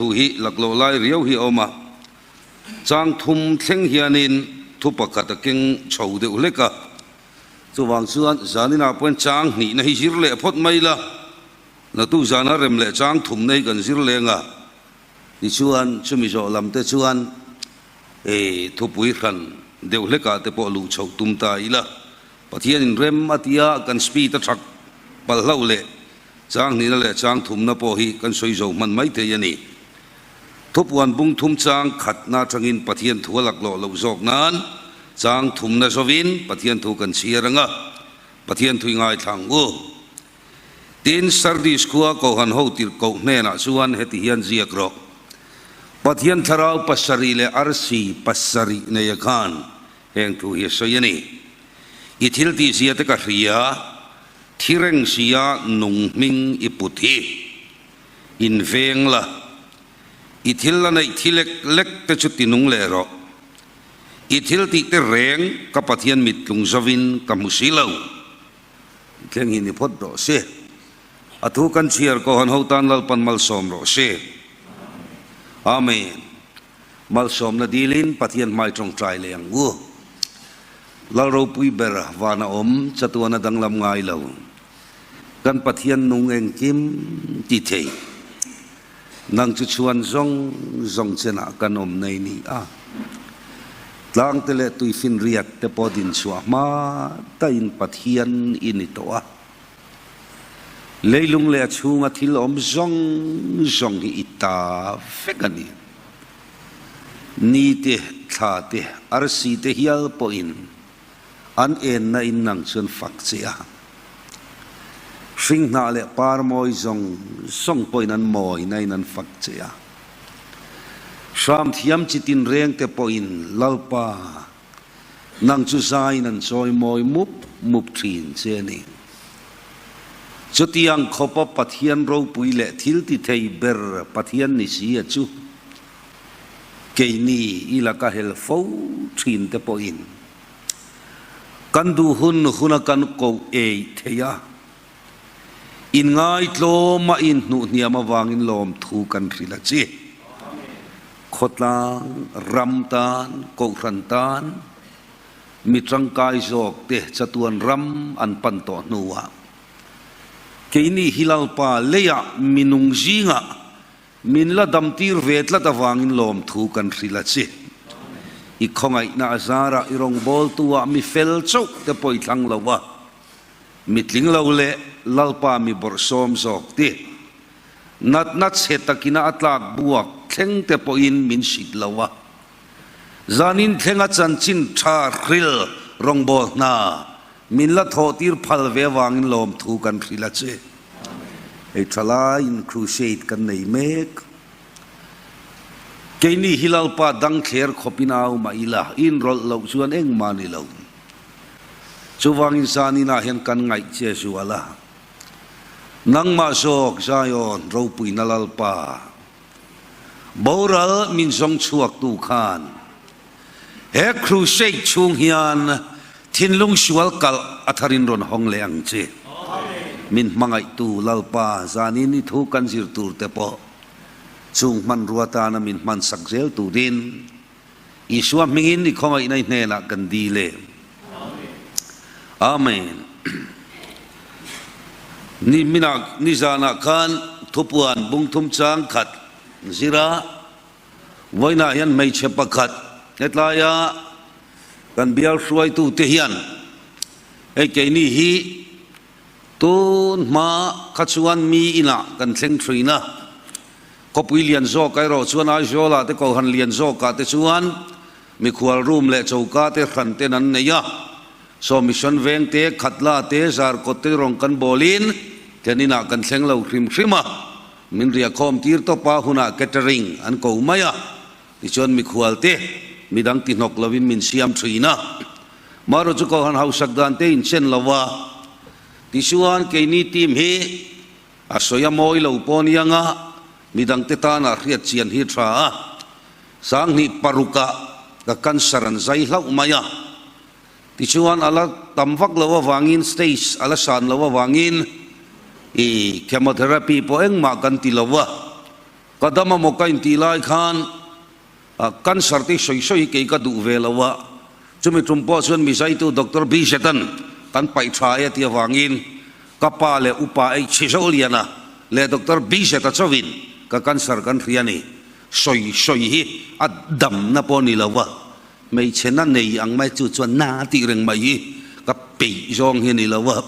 Thu hi laklawh lai riau hi a awm a, chang thum thleng hianin thu pakhat a keng chho deuh hlek a, chuvang chuan zaninah pawhin chang hnihna hi zir leh phawt mai la, natu zana rem leh chang thumna hi kan zir leng a, tichuan chumi zawh lam te chuan thupui hran deuh hlekah te pawh luh chhoh tum ta ila, Pathianin rem a tia kan speed a thak palh hlauh leh Chang hnihna leh chang thumna pawh hi kan sawi zo hman mai thei a ni. Thupuan bung thum chang khatna atangin Pathian thu a laklawh loh zawk nan chang thumna zawin Pathian thu kan chhiar ang a, Pathian thu i ngaithla ang u. Tin, Sardis khua Kohan ho tirhkoh hnenah chuan heti hian ziak rawh, Pathian thlarau pasarih leh arsi pasarih neia khan heng thu hi a sawi a ni. I thil tihzia te ka hria, thi reng sia nung hming i put hi. In veng la, i thil la neih thi lek lek te chu ti nung leh rawh. I thil tih te reng ka Pathian mit tlung zovin ka hmu si lo. Thleng hi ni phawt rawh se. A thu kan chhiar Kohan ho tan Lalpan malsawm rawh se. Amen. Malsawmna dilin Pathian hmai tawngtai leh ang u. Lal ropui ber vana awm chatuana danglam ngai lo. Kan Pathian nung engkim ti thei. Nang chu chhuan zawng zawng chenah kan awm nei ni a. Tlangte leh tuifinriat te pawh din chhuah hma daihin Pathian i ni tawh a. Leilung leh a chhunga thil awm zawng zawng hi i ta vek a ni. Ni te, thla te, arsi te hial pawhin an enna in nang chuan fak che a. Hringhnah leh par mawi zawng zawng pawhin an mawina in an fak che a. Hram thiam chi tinreng te pawhin Lalpa Nang chu zaiin an chawi mawi mup mup thin che a ni. Chutiang khawpa Pathian ropui leh thil ti thei ber Pathian ni si a chu, keini i laka hel fo thin te pawhin kan duh hun huna kan koh ei thei a, Inngaitlawm a inhnuhhniam avangin lawmthu kan hrilh a chi. Khawtlang, ram tan, kohhran tan, mi tangkai zawk te chatuan ram an pan tawh hnuah keini hi Lalpa leiah minung zingah min la damtir ve tlat avangin lawmthu kan hrilh a chi. I khawngaihna a zarah i rawngbawltu-ah mi fel chauh te pawh i thlang lo a. Mi tling lo leh Lalpa mi bawrhsawm zawk ti. Natna chhe takina a tlak buak thleng te pawhin min sit lo a. Zanin thlenga chanchin tha hril rawngbâwl hna min la thawhtir phal ve avangin lawmthu kan hrilh a che. Hei thalaiin crusade kan nei mek. Keini hi Lalpa dang thler khawpin au mah ila, inrawlh loh chuan engmah ni lo. Chuvangin zaninah hian kan ngaih che zual a, Nangmah zawk Zion ropuina Lalpa, boral min zawng chhuaktu khan he crusade chhung hian thinlung sual kalh a tharin rawn hawng leh ang che. Min hmangaihtu Lalpa zanin i thu kan zir tur te pawh chung hmanrua tana min hmansak zel turin Isua hmingin i khawngaihna i hnenah kan dil e. Amen. Ni minah ni zanah khan thupuan bungthum chang khat zira vawiinah hian hmeichhe pakhat hetlaia kan bial hruaitu te hian hei keini hi tun hma kha chuan mi inah kan thleng thin a. Khawpui lian zawk erawh chuan Aizawlah te Kohhran lian zawkah te chuan mikhual room leh choka te hran ten an nei a. Saw mission veng te, Khatla te, Zarkawt te rawn kan bawlin thlen inah kan thleng lo hrim hrim a. Min riahkhawm tir tawp a hunah catering an ko mai a. Tichuan mikhual te midang ti hnawk lovin min siam thin a. Marawh chu Kohhran hausak dan te inchen lo a. Tichuan keini team hi A sawi a mawi lo pawh nia nga midangte tana hriat chian hi tha a, 2006 ah ka cancer an zai hlauh mai a, tichuan a la tam vak lo avangin stage a la san lo avangin i chemotherapy pawh engmah kan ti lo a. Ka dam amaw ka intih lai khan cancer te sawi sawi hi kei ka duh ve lo a, chumi tum pawh chuan mizaitu Doctor Bizetan kan paih tha e tih avangin ka pa leh upa ei chhi zo liana leh Doctor Bizeta chauhin ka cancer kan hria a ni. Sawi sawi hi a damna pawh a ni lo a, hmeichhe na nei ang mai chu chuan na tih reng mai hi ka peih zawng hi a ni lo a.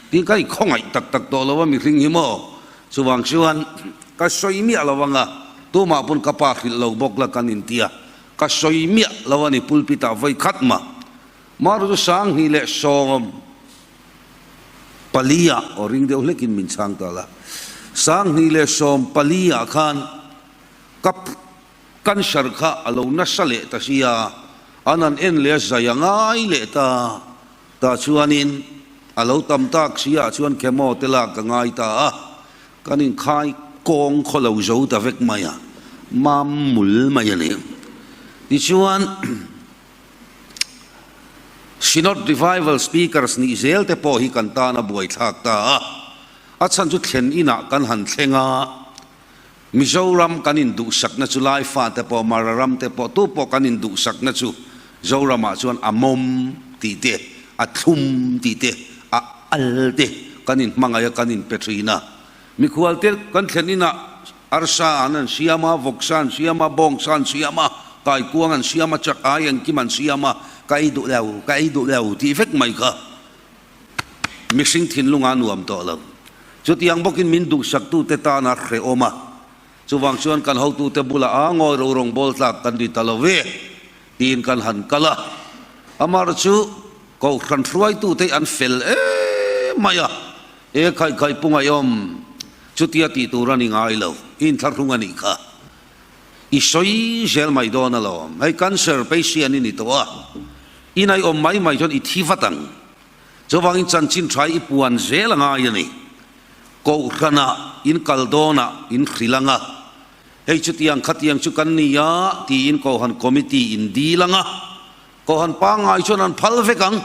Tin ka ikhawngaih tak tak tawh lo a mihring hi maw? Chuvang chuan ka sawi miah lo anga tumah pawn ka pa hrilh lo bawk la kan intia ka sawi miah lo a ni pulpit ah vawi khat mah. Maru chu 2014 ah aw ring deuh hlekin min chhang ta la. 2014 ah khan ka Cancer kha a lo nasa leh ta sia, an han en leh a zai a ngai leh ta. Tah chuanin a lo tam tak sia ah chuan chemo te lak ka ngai ta a, kan inkhai kawng khaw lo zo ta vek mai a, mam mul mai a ni. Tichuan Synod Revival Speakers nih zel te pawh hi kan tan a buaithlak ta a, a chhan chu thlen inah kan han thleng a, Mizoram kan induhsakna chu Laifate pawh Mara ramte pawh tu pawh kan induhsakna chu Zoramah chuan a mawm tih te, a thlum tih te, a al te kan inhmangaih a, kan inpe thin a. Mikhualte kan thlen inah arsa an an siam a, vawksa an siam a, bawngsa an siam a, kaikuang an siam a, chak ai engkim an siam a, ka ei duh lo, ka ei duh lo tih vek mai kha. Mihring thinlunga nuam tawh lo. Chutiang bawkin min duhsaktute tana hrehawm a. Chuvang chuan kan hotute bulah a ngawi ro rawng bawl tlak kan ni ta lo ve tiin kan han kal a. Amar chu Kohhran hruaitute hi an fel em mai a, e khaih khaih pungaihawm chutia tih tur a ni ngai lo, i inthlahrung a nih kha. I sawi zel mai dawn alawm. Hei cancer patient i ni tawh a, i naihawm mai mai chuan i thi vat ang. Chuvangin chanchin tha i puan zel a ngai a ni. Kohhranah in kal dawnah in hrilh ang a, hei chutiang khatiang chu kan ni a tiin Kohhran committee in dil ang a, Kohhran pangngai chuan an phal vek ang.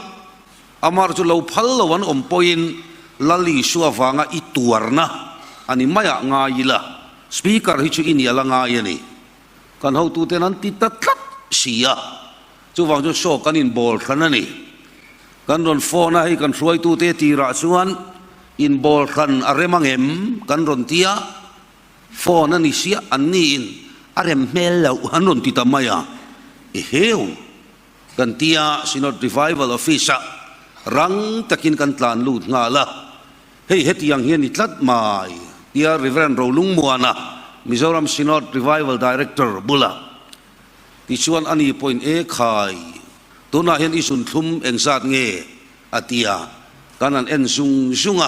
Amar chu lo phal lo an awm pawhin Lal Isua vanga i tuarna a ni maiah ngai ila, Speaker hi chu i nia la ngai a ni. Kan hotuten an ti ta tlat si a. Chuvang chuan show kan inbawl hran a ni. Kan rawn phone a, hei kan hruaitute tirah chuan inbawl hran a rem ang em kan rawn ti a, phone a ni siah an niin a rem hmel loh an rawn ti ta mai a, eheu kan ti a, Synod Revival Office ah rang takin kan tlan lut nghal a, hei hetiang hi a ni tlat mai tia Reverend Rolungmuana, Mizoram Synod Revival Director bulah Tichuan ani pawhin, E khai, tunah hian i zunthlum engzat nge? a ti a. Kan han en zung zung a,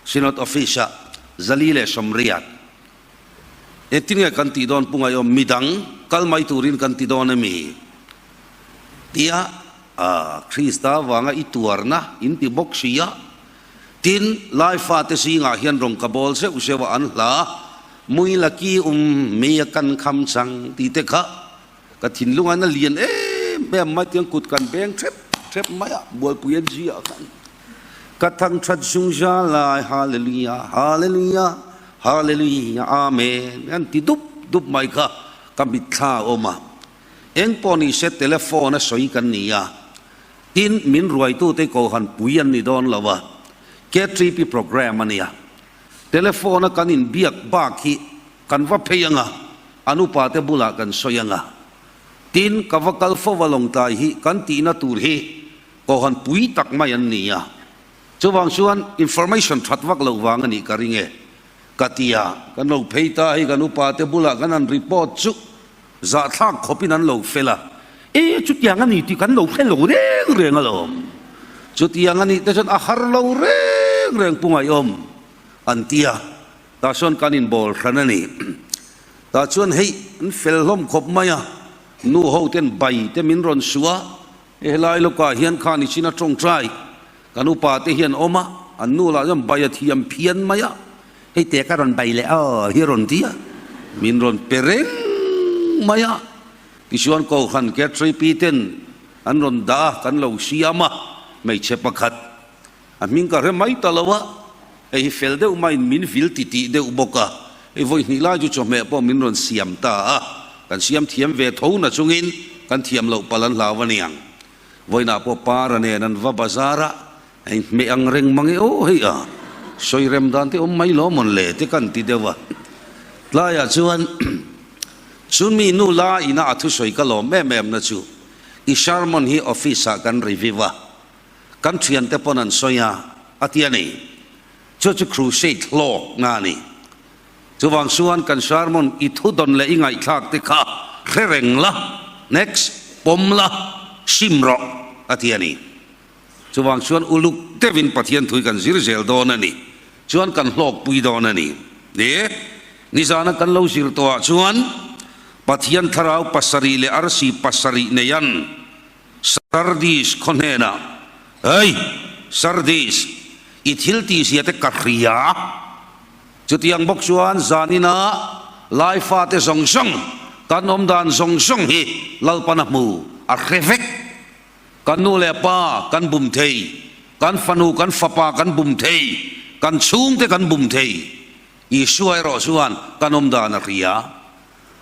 Synod Office-ah 480. Engtin nge kan tih dawn Pu Ngaiawm, midang kal mai turin kan ti dawn emi? Tia, A, Krista vanga i tuarna in ti bawk si a. Tin, Laifate zingah hian rawng ka bawl zeuh zeuh a an hla, Mui la ki um mi a kan kham chang tih te kha ka thinlung an a lian em em mai tiang kut kan beng thep thep mai a, bualpui an ziah khan ka thang that zungza lai Hallelujah, Hallelujah, Hallelujah, Amen an ti dup dup mai kha ka mitthla a awm a. Eng pawh ni se telephone a sawi kan ni a, tin min ruaitute Kohhran pui an ni dawn lo a, KTP programme a nia. Telephone a kan inbiak bak hi kan va phei anga, an upa te bulah kan sawi anga. Tin, ka va kal fo va lawngtlai hi kan tihna tur hi Kohhran pui tak mai an ni a. Chuvang chuan information that vak loh vang a nih ka ring e. Ka ti a, kan lo phei ta hei kan upa te bulah kan han report chu zahthlak khawpin an lo fel a. E, chutiang a ni tih kan lo hre lo reng reng alawm. Chutiang a nih te chuan a har lo reng reng pu Ngaihawm an ti a, tah chuan kan inbawl hran a ni. Tah chuan hei an fel hlawm khawp mai a, nu ho ten bai te min rawn suh a, helai lawkah hian khan i chin a tawngtai kan upa te hian awm a, an nu lah chuan bai a thiam phian mai a, hei te ka rawn bai leh aw hi a rawn ti a, min rawn pe reng mai a. Tichuan Kohhran K3P ten an rawn dah a, kan lo siam a, hmeichhe pakhat a hming ka hre mai ta lo a, hei hi fel deuh maiin min vil titih deuh bawk a, Hei vawi hnih lai chu chawhmeh pawh min rawn siam ta a, kan siam thiam ve tho na chungin kan thiam loh palh an hlau a niang. Vawiinah pawh Para nen an va bazar a, hei hmeh ang reng mang e aw hei a, sawi rem dan te awm mai lo mawn le te kan ti deuh a. Tlaiah chuan chumi nu la ina a thusawi ka lawm em em na chu i sermon hi office ah kan review a, kan thiante pawn an sawi a, a ti a ni. Chu chu crusade hlawkna a ni. Chuvang chuan kan sermon i thudawn leh i ngaihthlak te kha hre reng la, next, pawm la, sim rawh a ti a ni. Chuvang chuan uluk deuhin Pathian thui kan zir zel dawn a ni. Chuan kan hlawkpui dawn a ni. Ni, nizana kan lo zir tawhah chuan Pathian thlarau pasarih leh arsi pasarih neian Sardis khaw hnenah, Hei, Sardis, i thil tihzia te ka hria. Chutiang bawk chuan zanina lai fate zawng zawng, kan awm dan zawng zawng hi Lalpan a hmu, a hre vek. Kan nu leh pa kan bum thei, kan fanu kan fapa kan bum thei, kan chhungte kan bum thei. Isua erawh chuan kan awm dan a hria.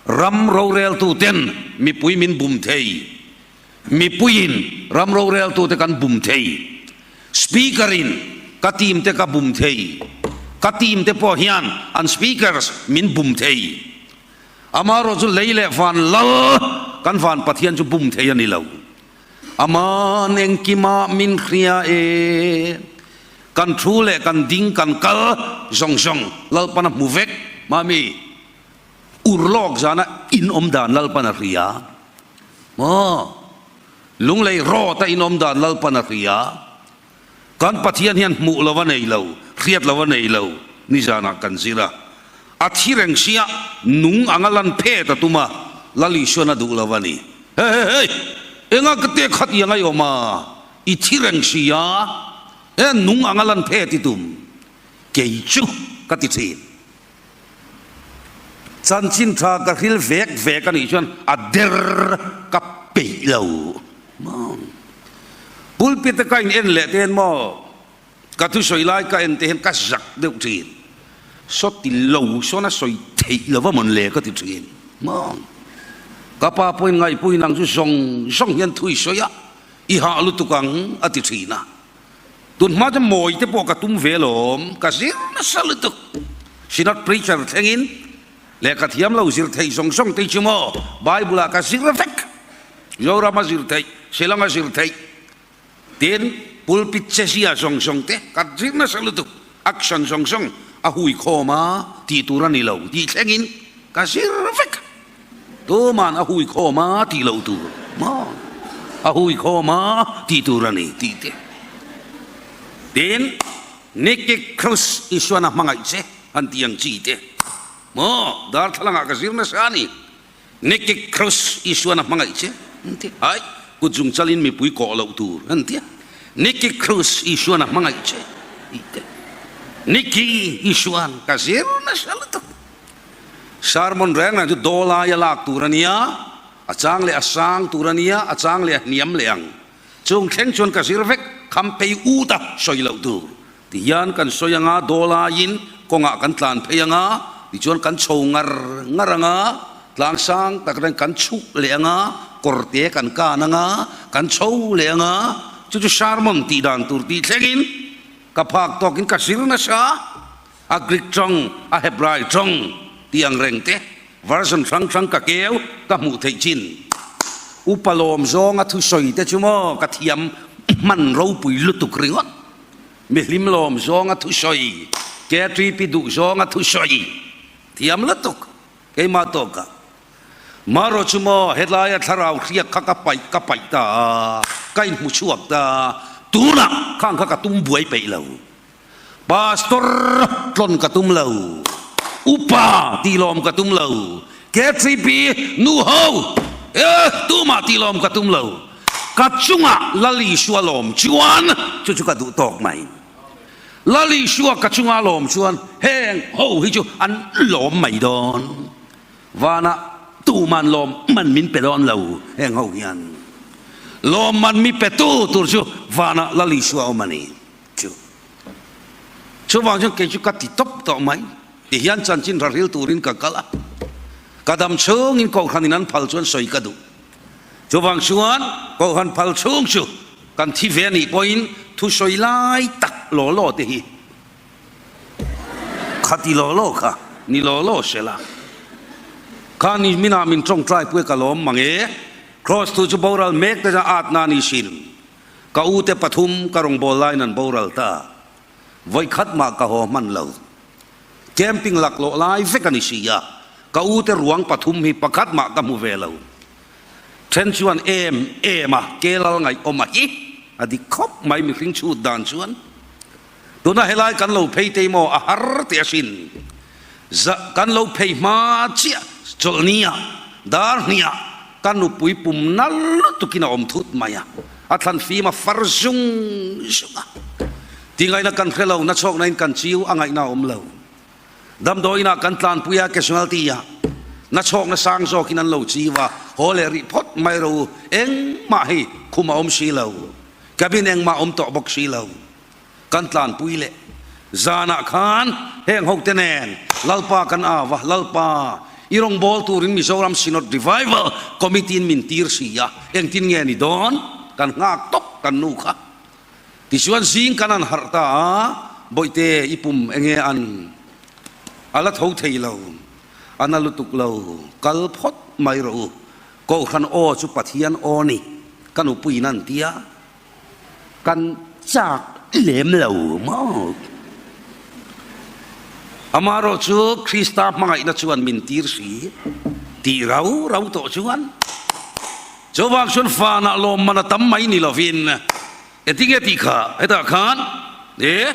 Ram roreltuten mipui min bum thei. Mipuiin ram roreltute kan bum thei. Speaker-in ka team te ka bum thei. Ka team te pawh hian an speakers min bum thei. Amaherawh chu lei leh van lal kan van Pathian chu bum thei a ni lo. Aman engkimah min hria e. Kan thu leh kan ding kan kal zawng zawng Lalpan a hmu vek. Mami. Urlawk zana in awm dan Lalpan a hria maw? Lunglei rawt a in awm dan Lalpan a hria. Kan Pathian hian hmuh lo a nei lo, hriat lo a nei lo nizanah kan zir a. A thi reng sia nung anga lan phet a tum a, Lal Isuan a duh lo a ni. Hei hei hei! Enga ka te khat i angai awm a, i thi reng sia, he nung anga lan phet i tum. Kei chu ka ti thin. Chanchin tha ka hril vek vek a nih chuan a der ka peih lo maw. Pulpit a ka in en leh te hian maw ka thusawi lai ka en te hian ka zak deuh thin. Sawti lo sawn a sawi theih lo va mawn le ka ti thin maw. Ka pa pawhin ngaihpuiin ang chu zawng zawng hian thu i sawi a, i hah lutuk ang a ti thin a. Tun hma chu mawi te pawh ka tum ve alawm, ka zir nasa lutuk. Synod preacher thlengin lehkha thiam lo zir theih zawng zawng te chu maw Bible ah ka zir vek. Zoram a zir theih, Shillong a zir theih, tin pulpit chezia zawng zawng te ka zir nasa lutuk. Action zawng zawng a hui khawm a tih tur a ni lo tih thlengin ka zir vek. Tuman a hui khawm a tih loh tur maw? A hui khawm a tih tur a ni tih te. Tin, Nicky Cruz Isuan a hmangaih che han tih ang chi te maw? Darthlalangah ka zir nasa a ni. Nicky Cruz Isuan a hmangaih che an ti. Ai, kut zung chalin mipui kawh loh tur an ti a. Nicky Cruz Isuan a hmangaih che tih te. Nicky Isuan ka zir nasa lutuk. Sermon reng reng chu daw laia lak tur a nia, a chang leh a sang tur a nia, a chang leh a hniam leh ang. Chung thleng chuan ka zir vek, kham phei ut a sawi loh tur. Tihian kan sawi anga daw laiin kawngah kan tlan phei anga, tichuan kan chho ngar ngar anga, tlang sang tak atangin kan chhuk leh anga, kawrte kan kan anga, kan chho leh anga, chu chu sermon tih dan tur tih thlengin ka phak tawkin ka zir nasa. A Greek tawng, a Hebrai tawng tih ang reng te, version hrang hrang ka keu ka hmuh theih chin. Upa lawm zawnga thusawi te chu maw ka thiam hman ropui lutuk ringawt. Mihlim lawm zawnga thusawi, KTP duh zawnga thusawi thiam lutuk keimah tawkah. Marawh chu maw helaia thlarau hriak kha ka paih ka paih ta a, ka inhmu chhuak ta a, tunah khang kha ka tum buai peih lo. Pastor tlawn ka tum lo, upa tih lawm ka tum lo, KTP nu ho e tumah tih lawm ka tum lo, ka chungah Lal Isua lawm chuan chu chu ka duh tawk mai. Lal Isua ka chunga lawm chuan heng ho hi chu an lawm mai dawn. Vanah tuman lawm man min pe dawn lo heng ho hian. Lawm man mi petu tur chu vanah Lal Isua awm a ni. Chu. Chuvang chuan kei chu ka ti tawp tawh mai. Ti hian chanchin tha hril turin ka kal a, ka dam chhungin Kohhranin an phal chuan sawi ka duh. Chuvang chuan Kohhran phal chhung chu kan thi ve a nih pawhin thusawi lai tak law law te hi kha ti law law kha ni law law se la. Kha ni minah min tawngtai pui ka lawm mang e. Kraws thu chu boral mek te chuan atna a ni sin. Ka u te pathum ka rawngbâwl laiin an boral ta. Vawikhat mah ka haw hman lo. Camping laklawh lai vek a ni si a, ka u te ruang pathum hi pakhat mah ka hmu ve lo. Then chuan em em a, ke lal ngaihawm a hi a dik khawp mai mihring chhut dan chuan. Tuna helai kan lo phei tei maw a har teh asin. Za kan lo phei hma chiah chawlhni ah dar hnih ah ka nupui pum nal lutukin a awm thut mai a, a thlan fim a far zung zung a. Tingaihna kan hre lo, na chhawkna in kan chiu a ngaihna a awm lo. Damdawiin ah kan tlanpui a, casualty ah na chhawkna sang zawkin an lo chiu a, haw leh rih phawt mai ro u, engmah hi khum a awm si lo, cabin engmah a awm tawh bawk si lo. Kan tlanpui leh zanah khan heng hote nen Lalpa kan au a, Lalpa, i rawngbâwl turin Mizoram Synod Revival Committee-in min tir si a, engtin nge ni dawn? Kan nghak tawp kan nu kha. Tichuan zing kan an harh ta a, Bawihte, i pum enge an? A la tho thei lo, a na lutuk lo, kal phawt mai rawh u, Kohhran aw chu Pathian aw ni, ka nupuiin an ti a. Kan chak lem lo maw? Amaherawh chu Krista hmangaihna chuan min tir si tih rau rau tawh chuan chuvang chuan fanah lawmman a tam mai ni lovin engtinge tih kha hetah khan e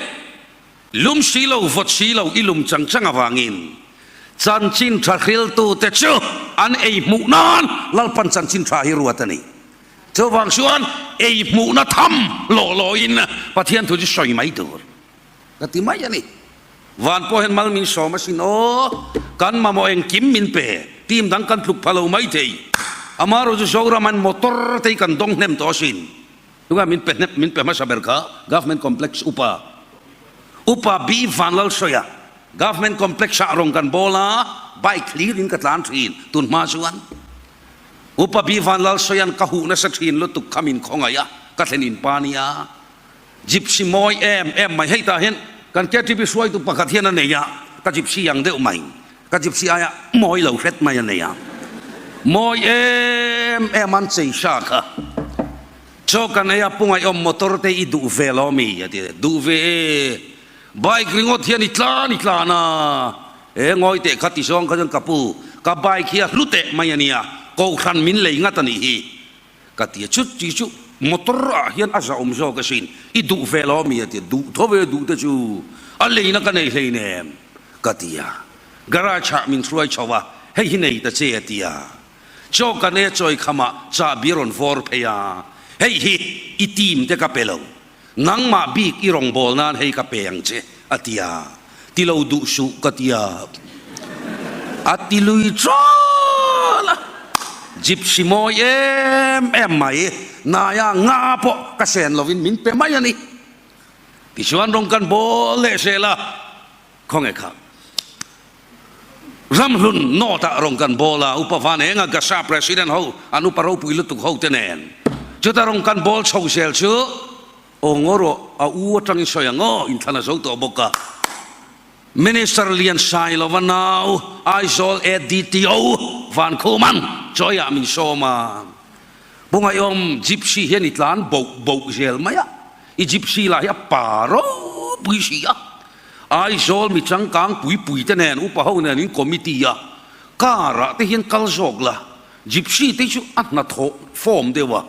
Lum si lo, vawt si lo i lum chang chang avangin chanchin tha hriltute chu an ei hmuh nan Lalpan chanchin tha hi ruat a ni. Chuvang chuan ei hmuhna tham lawh lawhin Pathian thu chu sawi mai tur ka ti mai a ni. Van pawh hian mal min sawm asin aw, kan mamawh engkim min pe, team dang kan tluk pha lo mai thei. Amaherawhchu Zoram an motor te hi kan dawng hnem tawh asin. Tunga min pe hnep min pe hmasa ber kha Government Complex Upa Upa B Vanlalsawia Government Complex ah rawng kan bawl a, bike hlir in ka tlan thin tun hma chuan Upa B Vanlalsawia'n ka huh nasa thin lutuk kha min khawngaih a, ka thlen in pa nia Gypsy mawi em em mai hei tah hian kan KTP hruaitu pakhat hian a nei a, ka Gypsy ang deuh mai ka Gypsy aia mawi lo hret mai a nei a, mawi em em an chei hra kha. Chaw kan ei a pungaihawm motor te i duh ve lo mi a ti a, duh ve e, bike ringawt hian i tlan i tlan a, e ngawi teh kha ti zawng kha chuan ka pu, ka bike hi a hlu teh mai a nia, kohhran min lei ngat a nih hi ka ti a, chu ti chu motor ah hian a zahawm zawk asin, i duh ve lo mi a ti a, duh tho ve duh te chu a leina ka nei hleinem ka ti a, garage ah min hruai chho a, hei hi nei ta che a ti a. Chaw kan e chawi khamah chahbi rawn vawr phei a, hei hi i team te ka pe lo, nangmah bik i rawngbâwl nan hei ka pe ang che a ti a, ti lo duh suh ka ti a, a ti lui ṭâl a, gypsy mawi em em mai, naia nga pawh ka sen lovin min pe mai a ni. Tichuan rawng kan bâwl leh zel a, Khawnge kha? Ramhlun North ah rawng kan bawl a, Upa Van Enga Gasa President ho an upa ropui lutuk ho te nen. Chuta rawng kan bawl chho zel chu aw ngaw rawh a u atangin sawi ang aw inthlan a zo tawh bawk a. Minister Lian Sailova nau Aizawl ADTO Van Khuman chawiah min sawm a. Pu Ngaihawm Gypsy hian i tlan boh boh zel mai a, i Gypsy lah hi a pa ropui si a. Aizawl mi changkang pui pui te nen upa ho nen in committee a car ah te hian kal zawk la, Gypsy te chu a hnathawh form deuh a,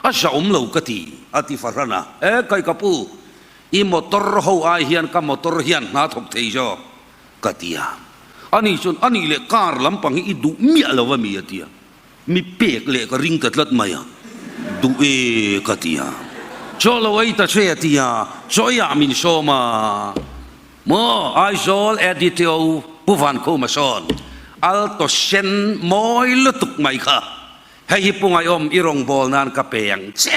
a zahawm lo ka ti, a ti fahran a. E kai ka pu, i motor ho ai hian ka motor hian hna thawk thei zawk ka ti a. Ani chuan anih leh car lampang hi i duh miah lo a mi a ti a. Mi pek leh ka ring ta tlat mai a, duh e ka ti a. Chaw lo ei ta che a ti a, chaw eiah min sawm a. Maw Aizawl Editio Pu Vankhuma sawn Alto sen mawi lutuk mai kha, hei hi Pu Ngaihawm i rawngbâwl nan ka pe ang che.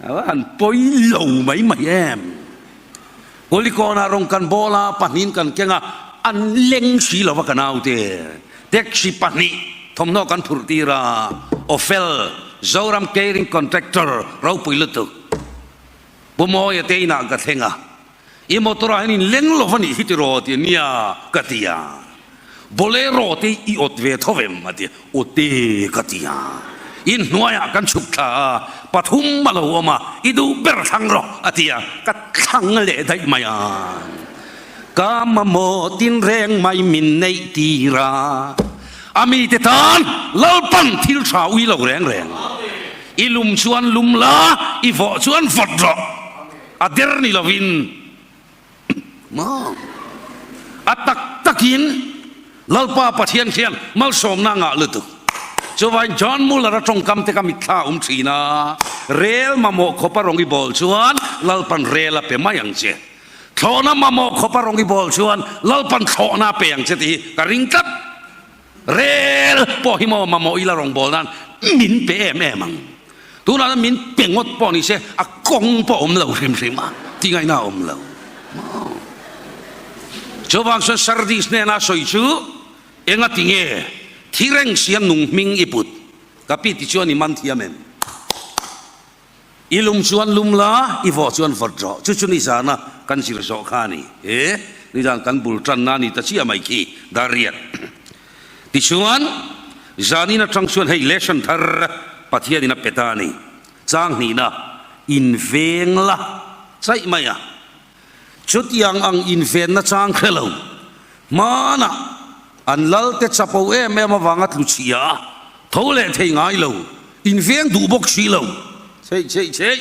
A va han pawi lo mai mai em. Kulikawnah rawng kan bawl a, pahnihin kan keng a. An leng si lo va ka naute. Taxi pahnih thawmhnaw kan phurh tir a, Ofel, Zoram Caring Contractor ropui lutuk. Pu Mawia te inah ka thleng a, I motor ah hian in leng lo va nih hi tiraw ti a nia ka ti a, Bolero te i awt ve tho vem a ti a, Awt e ka ti a, in hnuaiah kan chhuk thla a, pathum a lo awm a, i duh ber thlang rawh a ti a, ka thlang leh daih mai a, ka mamawh tinreng mai min neih tir a, a mite tan Lalpan thil tha ui lo reng reng, i lum chuan lum la, i vawh chuan vawt rawh, a der ni lovin Maw? A tak takin Lalpa Pathian khian malsawmna a ngah lutuk. Chuvain John Muller-a tawngkam te ka mitthla a awm thin a, Rel mamawh khawpa rawng i bawl chuan Lalpan rel a pe mai ang che. Thlawhna mamawh khawpa rawng i bawl chuan Lalpan thlawhna a pe ang che tih hi ka ring tlat. Rel pawh hi maw mamawh ila rawngbâwl nan min pe em em ang. Tunah chuan min pe ngawt pawh ni se a kawng pawh a awm lo hrim hrim a, tih ngaihna a awm lo. Maw? Chuvang chuan Sardis hnena sawi chu enga ti nge thi reng sia nung hming i put? Ka pi ti chuan i man thiam em? I lum chuan lum la, i vawh chuan vawt rawh. Chu chu nizana kan zir zawh kha a ni. He nizan kan bul tanna a ni ta chiah mai khi, Dariat. Tichuan, zanin atang chuan hei lesson thar Pathianin a pe ta a ni. Chang hnihna, inveng la chaih mai a. Chutiang ang invenna chang hre lo, hmanah an lalte chapo em em avanga tlu chhia a, tho leh thei ngai lo, inveng duh bawk si lo. Chheih chheih chheih.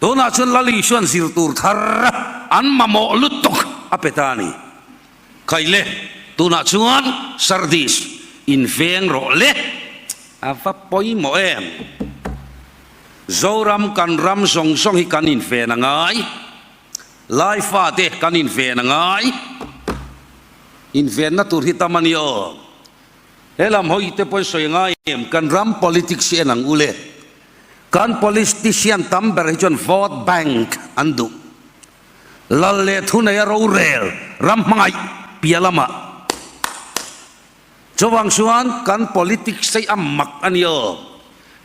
Tunah chuan Lal Isuan zir tur thar an mamawh lutuk a pe ta a ni. Khaile, tunah chuan Sardis inveng rawh le, a va pawimawh em? Zoram kan ram zawng zawng hi kan inven a ngai, Laifa te kan inven a ngai, invenna tur hi tam a ni aw. He lam hawi te pawhin sawi a ngai em, kan ram politics hi en ang u le. Kan politician tam ber hi chuan vote bank an duh. Lal leh thuneia rorel ram hmangaih piah lamah chuvang chuan kan politics hi a mak a ni aw.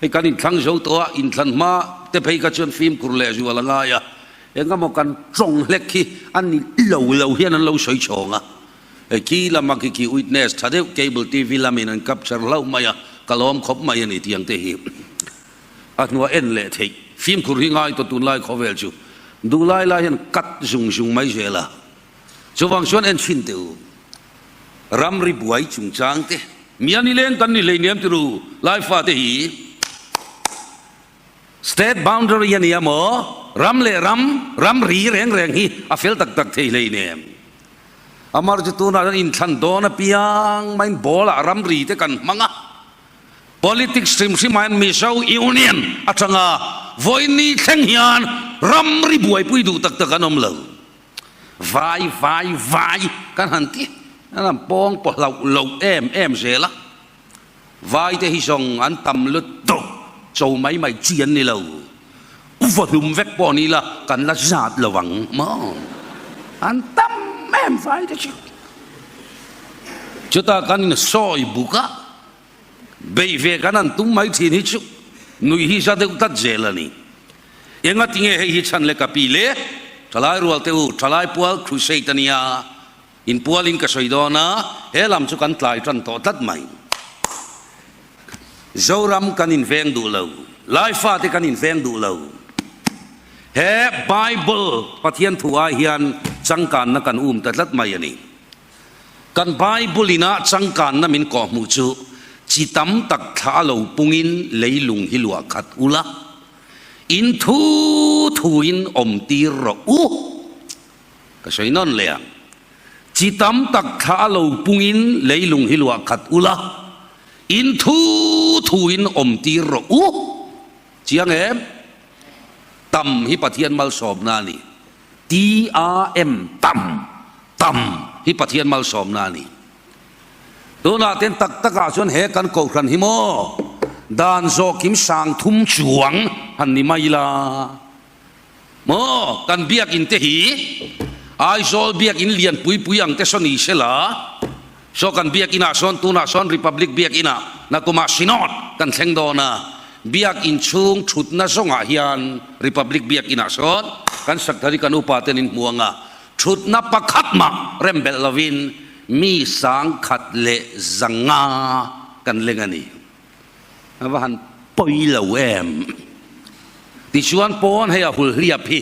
Hei kan inthlang zo tawh a, inthlan hma te phei kha chuan fimkhur leh zual a ngai a, engemaw kan tawng hlek hi a ni lo lo hian an lo sawi chhawng a. Hei khi lama khi khi witness tha deuh cable TV lamin an capture hlauh mai a, ka lawm khawp mai a ni tiang te hi. A hnua en leh theih. Fimkhur hi ngai tawh tunlai khawvel chu duhlai lai hian cut zung zung mai zel a. Chuvang chuan en chhin teh u. Ramri buai chungchang te mian i leng kan ni hleinem ti ru Laifa te hi State boundary a nia maw? Ram leh ram, ramri reng reng hi a fel tak tak thei hleinem. Amar chu tunah chuan inthlan dawn apiang maiin ball ah ramri te kan hmang a. Politics hrim hrim ah hian Mizo Union atanga vawiin thleng hian ramri buaipui duh tak tak an awm lo. Vai vai vai kan han ti an han pawng paw hlauh loh em em zel a. Vai te hi zawng an tam lutuk cho mai mai chi an ni lo. Uva hlum vek pawh ni la kan la zat lo ang maw? An tam em vai te chu. Chutah kan insawi buk a. Beih ve kan han tum mai thin hi chu nui hi za deuh tlat zel a ni. Enga tinge hei hi chhan le ka pi le? Thalai rual te u, thalai pual crusade a nia, inpualin ka sawi dawn a, he lam chu kan tlai tan tawh tlat mai. Zoram kan inveng duh lo, Laifa te kan inveng duh lo. He Bible Pathian thu ai hian changkanna kan um ta tlat mai a ni. Kan Bible ina changkanna min kawhhmuh chu chi tam tak thla a lo pungin leilung hi luah khat ula, in thu thuin awm tir rawh u. Ka sawi nawn leh ang. Chi tam tak thla a lo pungin leilung hi luah khat ula, in thu thuin awm tir rawh u. Chiang em? Tam hi Pathian malsawmna a ni. TAM, tam, tam hi Pathian malsawmna a ni. Tunah ten tak takah chuan he kan kohhran hi maw dan zawhkim sang thum chuang han ni mai la maw kan biakinn te hi Aizawl biakinn lian pui pui ang te saw ni se la, saw kan biakinn ah sawn tunah sawn Republic biakinn ah nakumah Synod kan thleng dawn a, biakinn chhung thutna zawngah hian Republic biakinn ah sawn kan sak thar hi kan upa ten in hmu ang a, thutna pakhat mah rem belh lovin mi sangkhat leh zanga kan leng a ni. A va han pawi lo em? Tichuan pawn hei a hulhliap hi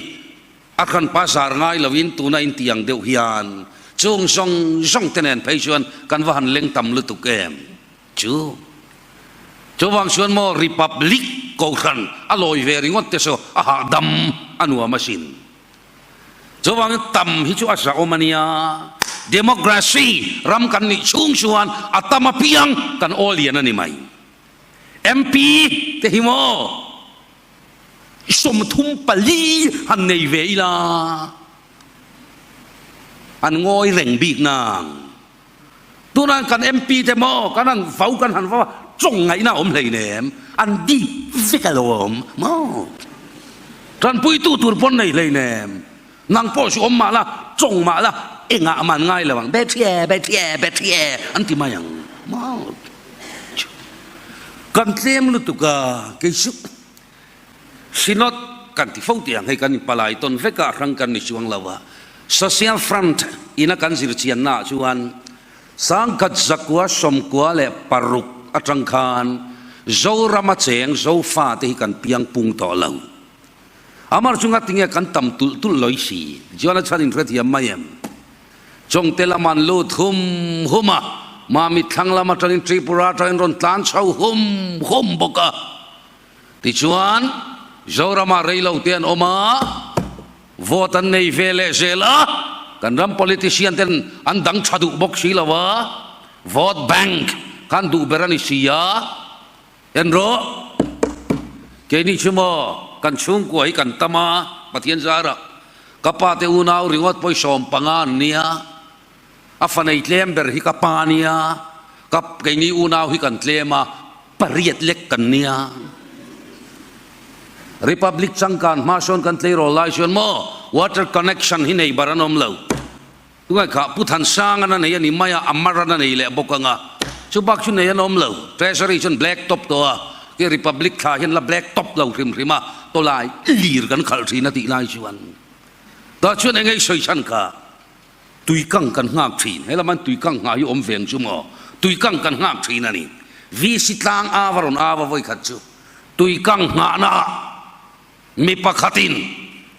a hranpa zar ngai loin tuna inti ang deuh hian chung zawng zawng te nen phei chuan kan va han leng tam lutuk em? Chu chuvang chuan maw Republic Kohhran a lawi ve ringawt te saw a hahdam a nuam asin. Chuvangin tam hi chu a zahawm a nia. Democracy ram kan nih chhung chuan a tam apiang kan aw lian a ni mai. MP te hi maw 34 han nei ve ila an ngawi reng bik nang. Tunah kan MP te maw kan han vau kan han vau a, chawng ngaihna a awm hleinem, an dip vek alawm maw. Tanpuitu tur pawn nei hleinem, nang pawh chu awm mah la, chawng mah la, engah man ngai lo ang, Bethie, Bethie, Bethie an ti mai ang maw. Kan tlem lutuk a, kei chu Synod kan ti fo tih ang hei kan inpalai tawn vek a, hrang kan ni chuang lo a. Social Front ina kan zir chianna ah chuan sangkhat zakua sawmkua leh paruk atang khan Zorama cheng Zofa te hi kan piang pung tawh lo. Amar chu ngatinge kan tam tulh tulh lawih si. Chuan a chhan inhrethiam mai em? Chawngte lam an lut hum hum a, Mamit thlang lam atangin Tripura atangin rawn tlan chho hum hum bawk a. Tichuan, Zoramah reilo te an awm a, vote an nei ve leh zel a, kan ram politician ten an dang tha duh bawk si lo a, vote bank khan duh ber a ni si a, en rawh, keini chu maw kan chhungkua hi kan tam a, Pathian zarah ka pa te unau ringawt pawh i 15 an nia, a fa nei tlem ber hi ka pa a nia, ka keini unau hi kan tlem a, Pariat lek kan nia. Republic changkan hma sawn kan tleirawl lai chuan maw water connection hi nei bar an awm lo. Tungai kha Pu Thansang an a nei a ni mai a, a mar an a nei leh bawk ang a. Chu bak chu nei an awm lo. Treasury chuan black top tawh a, khi Republic thla hian la black top lo hrim hrim a, tawlai lir kan khalh thin a tih lai chuan. Tah chuan eng nge i sawi chhan kha? Tuikang kan nghak thin. He lam an tuikang nghah hi awm veng chu maw? Tuikang kan nghak thin a ni. VC tlang ava rawn ava vawi khat chu tuikang nghahna ah mi pakhatin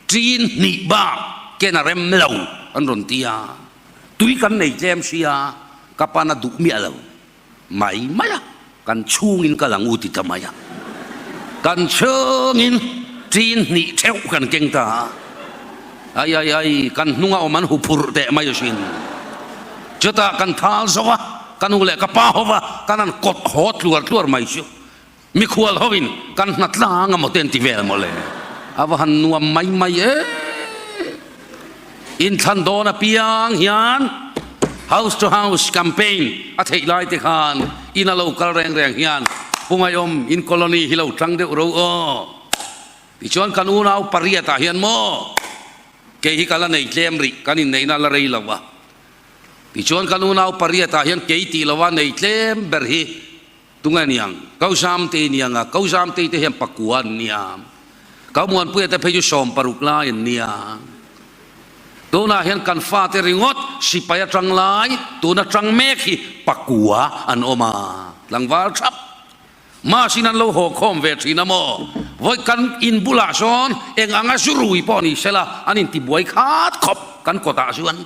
ṭin hnih bak ken a rem lo an rawn ti a. Tui kan nei tlem sia ka pan a duh miah lo. Mai mai a, kan chhungin kal ang u ti ta mai a. Kan chhungin ṭin hnih ṭheuh kan keng ta a. Ai ai ai, kan hnunga awm an hu phurh teh mai asin. Chutah kan thal zo a, ka nu leh ka pa ho va, kan han kawt haw tluar tluar mai chu. Mikhual hoin kan hna tlang a maw te an ti vel maw le. A va han nuam mai mai e. Inthlan dawn apiang hian house to house campaign a theih lai te khan in a lo kal reng reng hian Pu Ngaiawm in colony hi lo tang deuh ro aw. Tichuan kan unau pariat ah hian maw kei hi ka la nei tlem rih kan inneihna la rei lo a. Tichuan kan unau pariat ah hian kei tih lova nei tlem ber hi Tunge niang? Kau Zamtei niang a, Kau Zamtei te hian pakua an nia. Kau Muanpuia te phei chu 60 lai an nia. Tunah hian kan fate ringawt sipai atang lai, tun atang mek hi pakua an awm a, tlangval thap. Mahsin an lo haw khawm ve thin a maw? Vawi kan in bulah sawn eng anga zurui pawh ni sela an intibuai khat khawp kan kawtah chuan.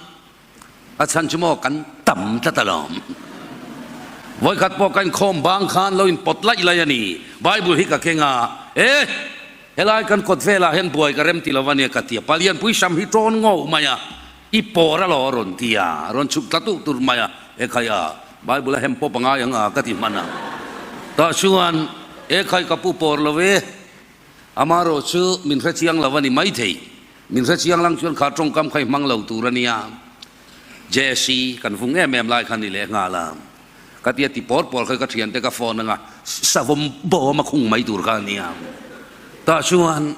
A chhan chu maw kan tam tlat alawm. Vawikhat pawh ka inkhawm bang khan lo inpawt laih laih a ni. Bible hi ka keng a, E! Helai kan kawt velah hian buai ka rem ti lo a nia ka ti a. Palianpui sam hi tawn ngawh mai a, i pawr alaw a rawn ti a, a rawn chhuk tla tuh tur mai a. E khai a, Bible a hem pawp a ngai ang a ka ti hman a. Tah chuan, E khai ka pu pawr lo e, amaherawh chu min hrechiang lo a ni maithei. Min hre chiang lang chuan kha tawngkam kha i hmang lo tur a nia. JC kan vung em em lai kha ni leh nghal a. Ka tia ti pawr pawr kha ka thiante ka phone anga savawm bawm a khung mai tur kha a nia. Tah chuan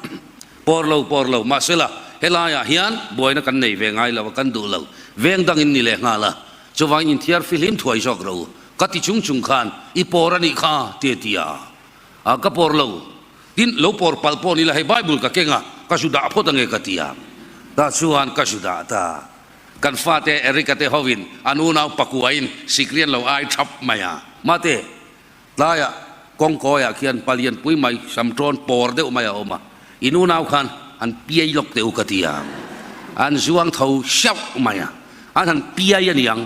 pawr lo pawr lo mahsela. Helaiah hian buaina kan nei ve ngai lo a, kan duh lo. Veng dangin ni leh nghal a, chuvangin inthiar fihlim thuai zawk rawh u. Ka ti chung chung khan, I pawr a nih kha, ti a ti a. A, ka pawr lo. Tin, lo pawr palh pawh ni la, hei Bible ka keng a, ka zu dah phawt ange ka ti a. Tah chuan ka zu dah ta. Kan fate Erica te hovin an unau pakuain sikrian lo ai thap mai a. Mate, tlaiah kawngkawiah khian palian pui mai samṭawn pawr deuh mai a awm a, in unau khan han piai lawk teh u ka ti a. An zuang tho hreuh mai a, an han piai a niang.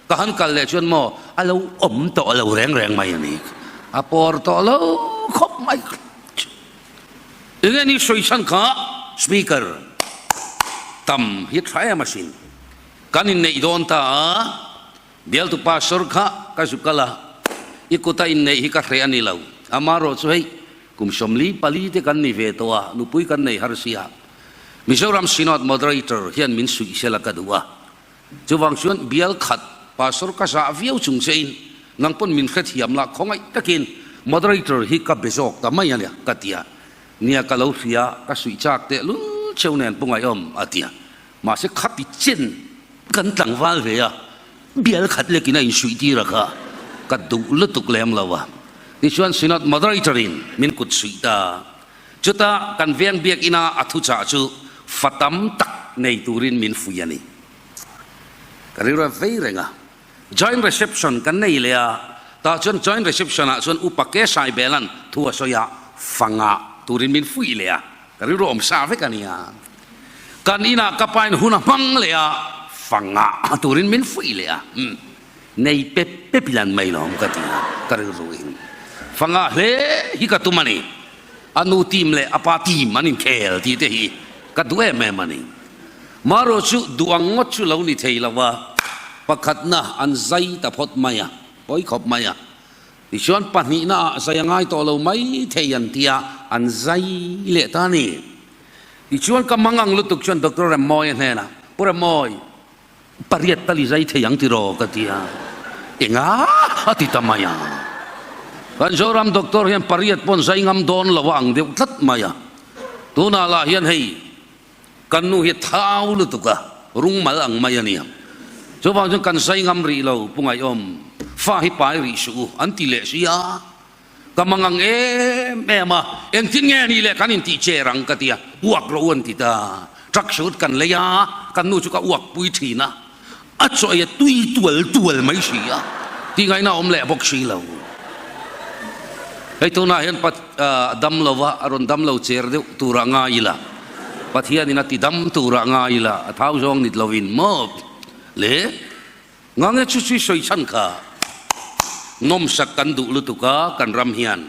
Ka han kal leh chuan maw a lo awm tawh lo reng reng mai a ni. A pawr tawh lo khawp mai. Enge ni sawi chhan kha Speaker tam hi tha em asin. Kan inneih dawn ta a, bialtu pastor kha ka zu kal a, i kuta inneih hi ka hreh a ni lo. Amarawh chu hei kum 44 te kan ni ve tawh a, nupui kan nei har sia. Mizoram Synod Moderator hian min suih sela ka duh a. Chuvang chuan bial khat pastor ka zah viau chung che in nang pawn min hrethiam la khawngaih takin moderator hi ka be zawk ta mai a nia ka ti a, nia ka lo hria ka suih chak teh lul cheu nen pu ngaihawm a ti a, mahse khati chen kan tlangval ve a bial khat lekin a insuih tir a kha ka duh lutuk lem lo a, tichuan synod moderator in min kut suih ta. Chuta kan veng biakina a thuchah chu fa tam tak nei turin min fuih a ni. Ka rilru a vei reng a. Joint reception kan nei leh a, tah chuan joint reception ah chuan Upa Ke Saibelan thu a sawi a, fa ngah turin min fuih leh a, ka rilru awm sa vek a nia. Kan inah ka pain hun a hmang leh a, fa ngah turin min fuih leh a. Umm. Nei pep pep ilan mai lawm ka ti a, ka rilru in fa ngah hle hi ka tum a ni. A nu team leh a pa team an inkhel tih te hi ka duh em em a ni. Marawh chu duh ang ngawt chu lo ni thei lo a, pakhatna an zai ta phawt mai a, pawi khawp mai a. Tichuan pahnihna ah zai a ngai tawh lo mai thei an ti a, an zai leh ta a ni. Tichuan ka mang ang lutuk chuan Doctor Remmawia hnenah, Pu Remmawi, Pariat tal i zai thei ang tiraw ka ti a, enga a ti ta mai a. Kan Zoram doctor hian pariat pawn zai ngam dawn lo a ang deuh tlat mai a. Tunah lah hian hei kan nu hi thau lutuk a, rungmal ang mai a nia. Chuvang chuan kan zai ngam rih lo Pu Ngaihawm, fa hi pai rih suh u an ti leh si a. Ka mang ang em em a, engtin nge ni le kan intih cher ang ka ti a, uak rawh u an ti ta. Truck shoot kan lei a, kan nu chu ka uak pui thin a, a chaw ei a tui tual tual mai si a, tih ngaihna a awm leh bawk si lo. Hei tunah hian pat dam lo va, a rawn dam lo cher deuh turah ngai ila, Pathianin a ti dam turah ngai ila, a thau zawng nit lovin maw le. Ngange chu chu sawi chhan kha nawmsak kan duh lutuk a, kan ram hian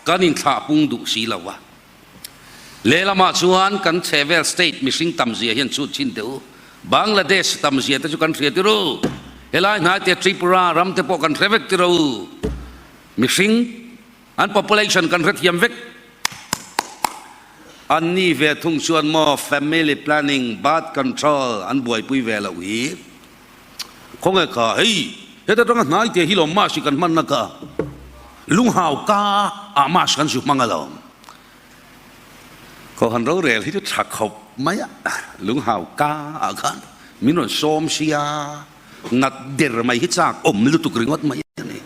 kan inthlah pung duh si lo a. Lehlamah chuan kan chhehvel state mihring tam zia hian chhut chhin teh u. Bangladesh tam zia te chu kan hria tir u. Helai hnai te Tripura ram te pawh kan hre vek tir u. Mihring an population kan hrethiam vek. An ni ve thung chuan maw family planning, birth control an buaipui ve loh hi. Khawnge kha hei heta tanga hnai te hi lawm mask hi kan hmanna kha lunghau ka ah mask kan zu hmang alawm. Kohhran rorel hi chu tha khawp mai a, lunghau ka ah khan min rawn sawm sia nat der mai hi chak awm lutuk ringawt mai a ni.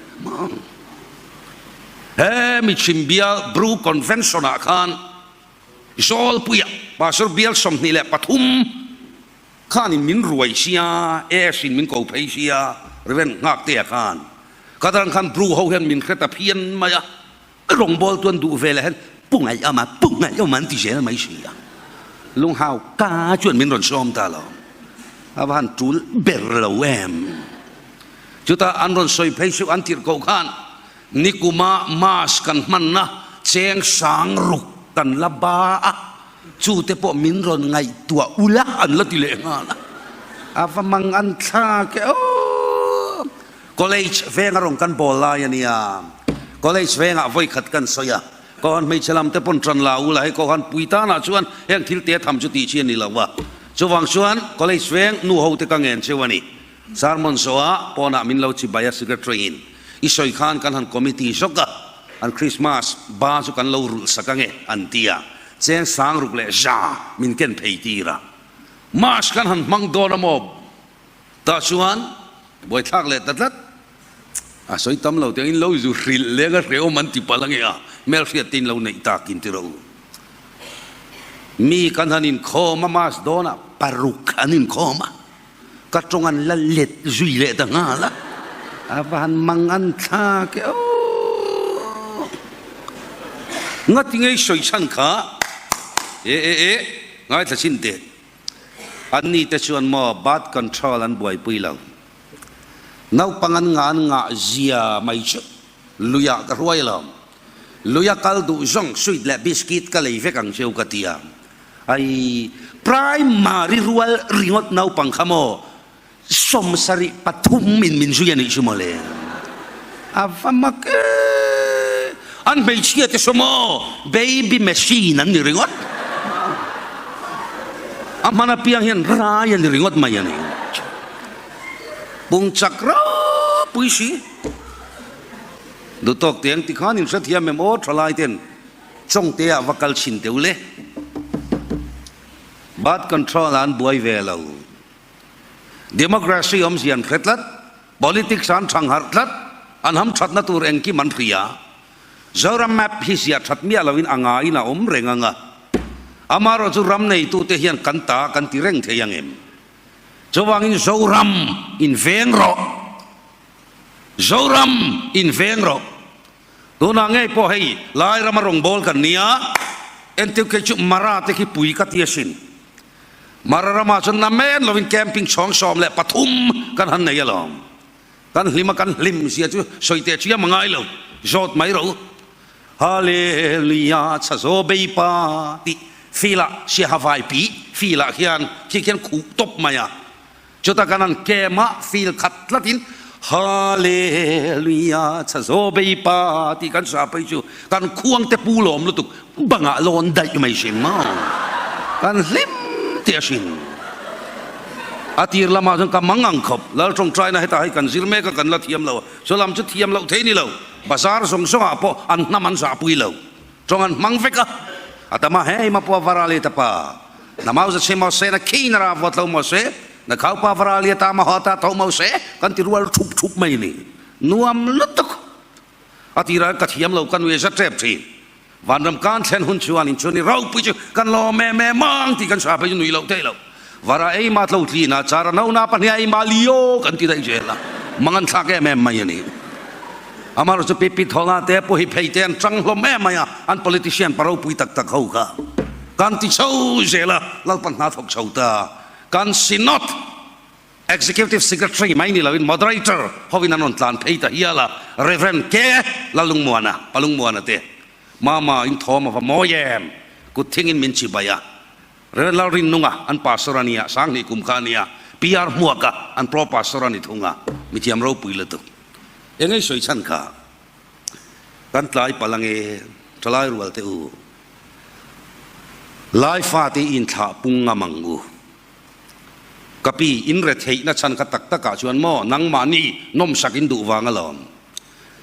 He mi chhim bial Bru Convention ah khan Zawlpuia Pastor bial 23 Khanin min ruai sia, AS in min ko phei sia, Rev. Nghaktea khan. Ka dang khan Bru ho hian min hre ta phian mai a, rawngbâwl chuan duh ve leh hian Pu Ngaihawma, Pu Ngaihawma an ti zel mai si a. Lunghau ka chuan min rawn sawm ta lo. A va han tul ber lo em. Chutah an rawn sawi phei suh an tirh koh khan nikuma mask kan hmanna cheng sang ruk kan la ba a. Chu te pawh min rawn ngaihtuah ula an la ti leh nghal a, a va mang an thlak e aw. College venga rawn kan bawl lai a nia, college vengah vawi khat kan sawi a, Kohan hmeichhe lam te pawn tan la ula hei Kohan pui tanah chuan heng thil te tham chu tih chi a ni lo a, chuvang chuan college veng nu ho te ka ngen cheu a ni. Sermon zawha pawnah min lo chibai a secretary in i sawi khan kan han committee zawk a, an Christmas ba chu kan lo rulh sak ange an ti a. Cheng 6000 min ken phei tir a. Mass kan han hmang dawn a maw? Tah chuan buaithlak leh ta tlat. A sawi tam lo tiangin lo zu hrilh leng a hrehawm an ti palh ange a, hmelhriat te in lo neih tak in ti rawh u. Mi kan han inkhawm a mass dawnah paruk an inkhawm a, ka tawng an la let zui leh ta nghal a, a va han mang an thlak e aw. Ngati ngei sawi chhan kha e e e ngaithla chin teh. Anni te chuan maw birth control an buaipui lo. Naupang an ngah an ngah zia mai chu luiah ka hruai lo. Luia kal duh zawng sweet leh biscuit ka lei vek ang cheu ka ti a. Ai, primary rual ringawt naupang kha maw 73 in min zui a nih chu maw le. A va mak e! An hmeichhia te saw maw baby machine an ni ringawt. A hman apiang hian rai a ni ringawt mai a ni. Pung chak ropui si. Duhtawk te ang tikhan in hrethiam em aw thalai ten Chawngte ah va kal chhin teu le. Birth control ah an buai ve lo. Democracy awmzia an hre tlat, politics ah an thang harh tlat, an ham thatna tur engkim an hria. Zoram map hi ziah that miah loin a ngaiin a awm reng ang a. Amaherawhchu ram neitute hian kan ta kan ti reng thei ang em? Chuvangin Zoram in veng rawh! Zoram in veng rawh! Tunah ngei pawh hei lai rama rawngbâwl kan nia, entir kei chu Mara te khi pui ka ti asin. Mara ramah chuan namen lovin camping chhawng 13 kan han nei alawm. Kan hlim a, kan hlim zia chu sawi teh chiam a ngai lo, zawt mai rawh u. Hallelujah chhazaw bei pa tih filah siaha vai pi filah khian khi khian khuh tawp mai a. Chutah kan han kem a, fil khat tlatin Hallelujah chhazaw bei pa tih kan sa phei chu kan khuang te pu lawm lutuk bangah lawn daih mai hrim maw. Kan hlim teh a hrin. A tir lamah chuan ka mang ang khawp. Lal tawngtaina hetah hei kan zir mek a, kan la thiam lo a. Chu lam chu thiam loh thei ni lo. Bazar zawng zawngah pawh an hnam an zahpui lo. Tawng an hmang vek a. A tam a, Hei mapua varali ta pa. Na mau za che mau se, na khi na ra vawt lo mau se, na khau pa varali a ta ma haw ta tho mau se, kan ti rual thup thup mai ni. Nuam lutuk. A tirah ka thiam lo ka nui za tep thin. Vanram kan thlen hun chuan in chuan i ropui chu kan lawm em em ang tih kan sa phei chu nui loh theih loh. Vara ei ma tlo tlin a, chara no na pahnih ei ma lio kan ti daih zel a, mang an thlak em em mai a ni. Amaherawhchu chu Pipi Thawla te pawh hi phei te an tang hlawm em mai a, an politician pa ropui tak tak ho kha kan ti chho zel a, Lalpan hna thawk chho ta. Kan Synod Executive Secretary mai ni loin Moderator hovin an rawn tlan phei ta hial a, Rev. K. Lalungmuana, Palungmuana te, Mama in thawm a va mawi em, kut thingin min chibai a, Rev. Lalrinnunga an Pastor a nia, Sanghnih kum kha a nia, PR Hmuaka an Pro Pastor a ni thung a, mithiam ropui lutuk. Engei sawi chhan kha kan tlai palh ange thalai rual te u, Lai fate inthlah pung ngam ang u. Ka pi, in retheihna chhan kha tak takah chuan maw nangmahni nawmsak in duh vang alawm.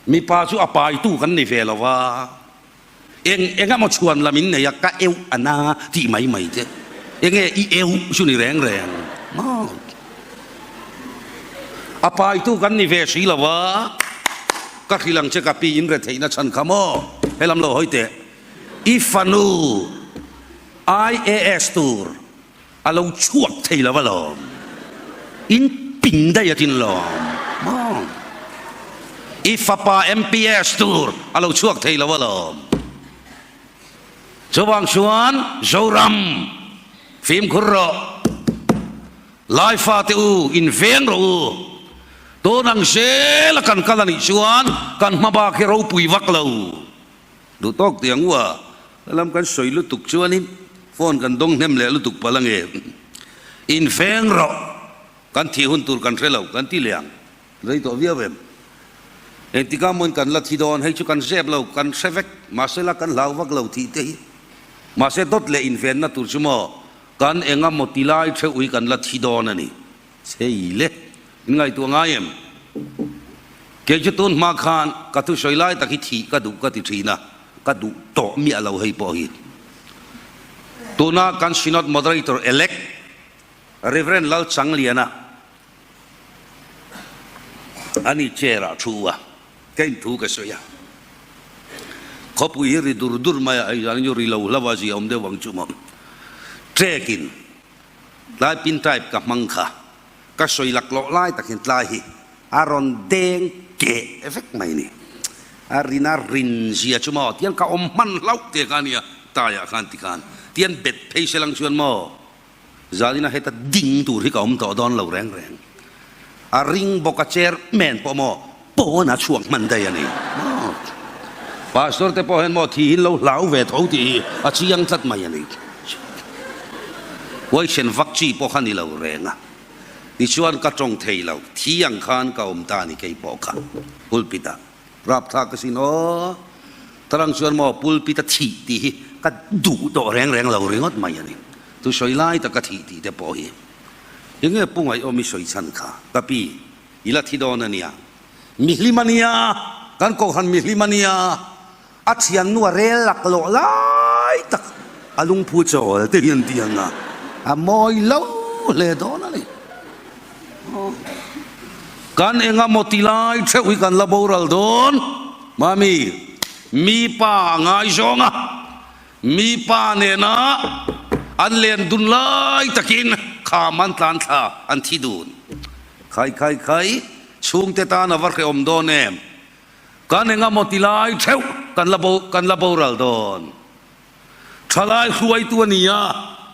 Mipa chu a paitu kan ni ve lo va, eng eng emaw chhuan lam in nei a, ka euh a na tih mai mai te. Enge i euh chu ni reng reng maw? A paitu kan ni ve si lo va, ka hrilh ang che ka pi, in retheihna chhan kha maw? Helam lo hawi teh, i fanu IAS tur A lo chhuak thei lo alawm. In ping daih a tin lawm maw? I fapa MPS tur a lo chhuak thei lo alawm. Chuvang chuan Zoram fimkhur rawh. Lai fate u in veng rawh u. Tun ang zel a kan kal a nih chuan kan hma bak hi ropui vak lo. Duh tawk tih ang u a, helam kan sawi lutuk chuanin phone kan dawng hnem leh lutuk palh ange. Inveng rawh, kan thih hun tur kan hre lo, kan ti leh ang. Rei tawh viau em? Engtikah mawn kan la thi dawn, hei chu kan zep lo, kan hre vek, mahse la kan hlau vak lo thih te hi. Mahse dawt leh invenna tur chu maw, kan engamaw ti lai theuh hi kan la thi dawn a ni. Chei le, in ngaihtuah ngai em? Kei chu tun hma khan ka thusawi lai tak hi thih ka duh ka ti thin a, ka duh tawh miah lo hei pawh hi. Tuna kan Synod Moderator Elect Rev. Lalchangliana a ni chair ah thu a, ka inthu ka sawi a. Khawpui hi ri dur dur mai a, hei zan chu ri lo hlauh a zia awm deuh ang chu maw. Trek in tlai pin type ka hmang kha ka sawi laklawh lai tak hian tlai hi A rawn deng keh vek mai ni. A rina rin zia chu maw tian ka awm hman hlauh te kha a nia taiah khan ti khan tian bet phei se lang chuan maw zalina heta ding tur hi ka awm tawh dawn lo reng reng. A ring bawk a chairman pawh maw pawn a chhuak hman daih a ni maw. Pastor te pawh hian maw thihin lo hlau ve tho tih hi a chiang tlat mai a ni. Huaisen vak chi pawh kha ni lo reng a. Tichuan ka tawng thei lo, thi ang khan ka awm ta a ni kei pawh kha pulpit ah rapthlak ka sin aw, tarang chuan maw pulpit a thih tih hi ka duh tawh reng reng lo ringawt mai a ni, tu sawi lai tak a thih tih te pawh hi enge pu ngaihawm i sawi chhan kha ka pi i la thi dawn a nia, mihlim a nia, kan kohhran mihlim a nia. A thiannu a rel laklawh lai tak a lungphu chawl te hian ti ang a, a mawi lo hle dawn a ni. Kan enga maw ti lai theuh hi kan la boral dawn. Mami, mi pa a ngaizawng a, mi pa nena an len dun lai takin kham an tlan thla an thi dun. Khai khai khai, chhungte tan a va hrehawm dawn em? Kan eng emaw ti lai theuh kan la bo kan la boral dawn. Thalai hruaitu a ni a,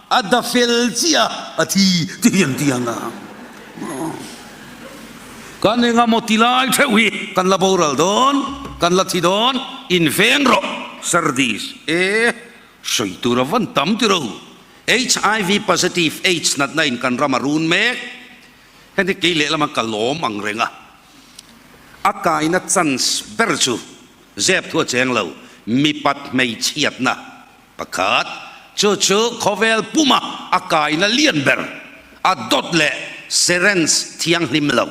a da fel chiah a thi ti hian ti ang a. Kan eng emaw ti lai theuh hi kan la boral dawn, kan la thi dawn, inveng rawh Sardis e, sawi tur a van tam tiro. HIV positive aids natna in kan ram a run mek. Heti kei lehlam a ka lawm ang reng a. A kaina chance ber chu zep thu a cheng lo, mipat hmeichhiatna pakhat, chu chu khawvel puma a kaina lian ber, a dawt leh syringe thianghlim lo.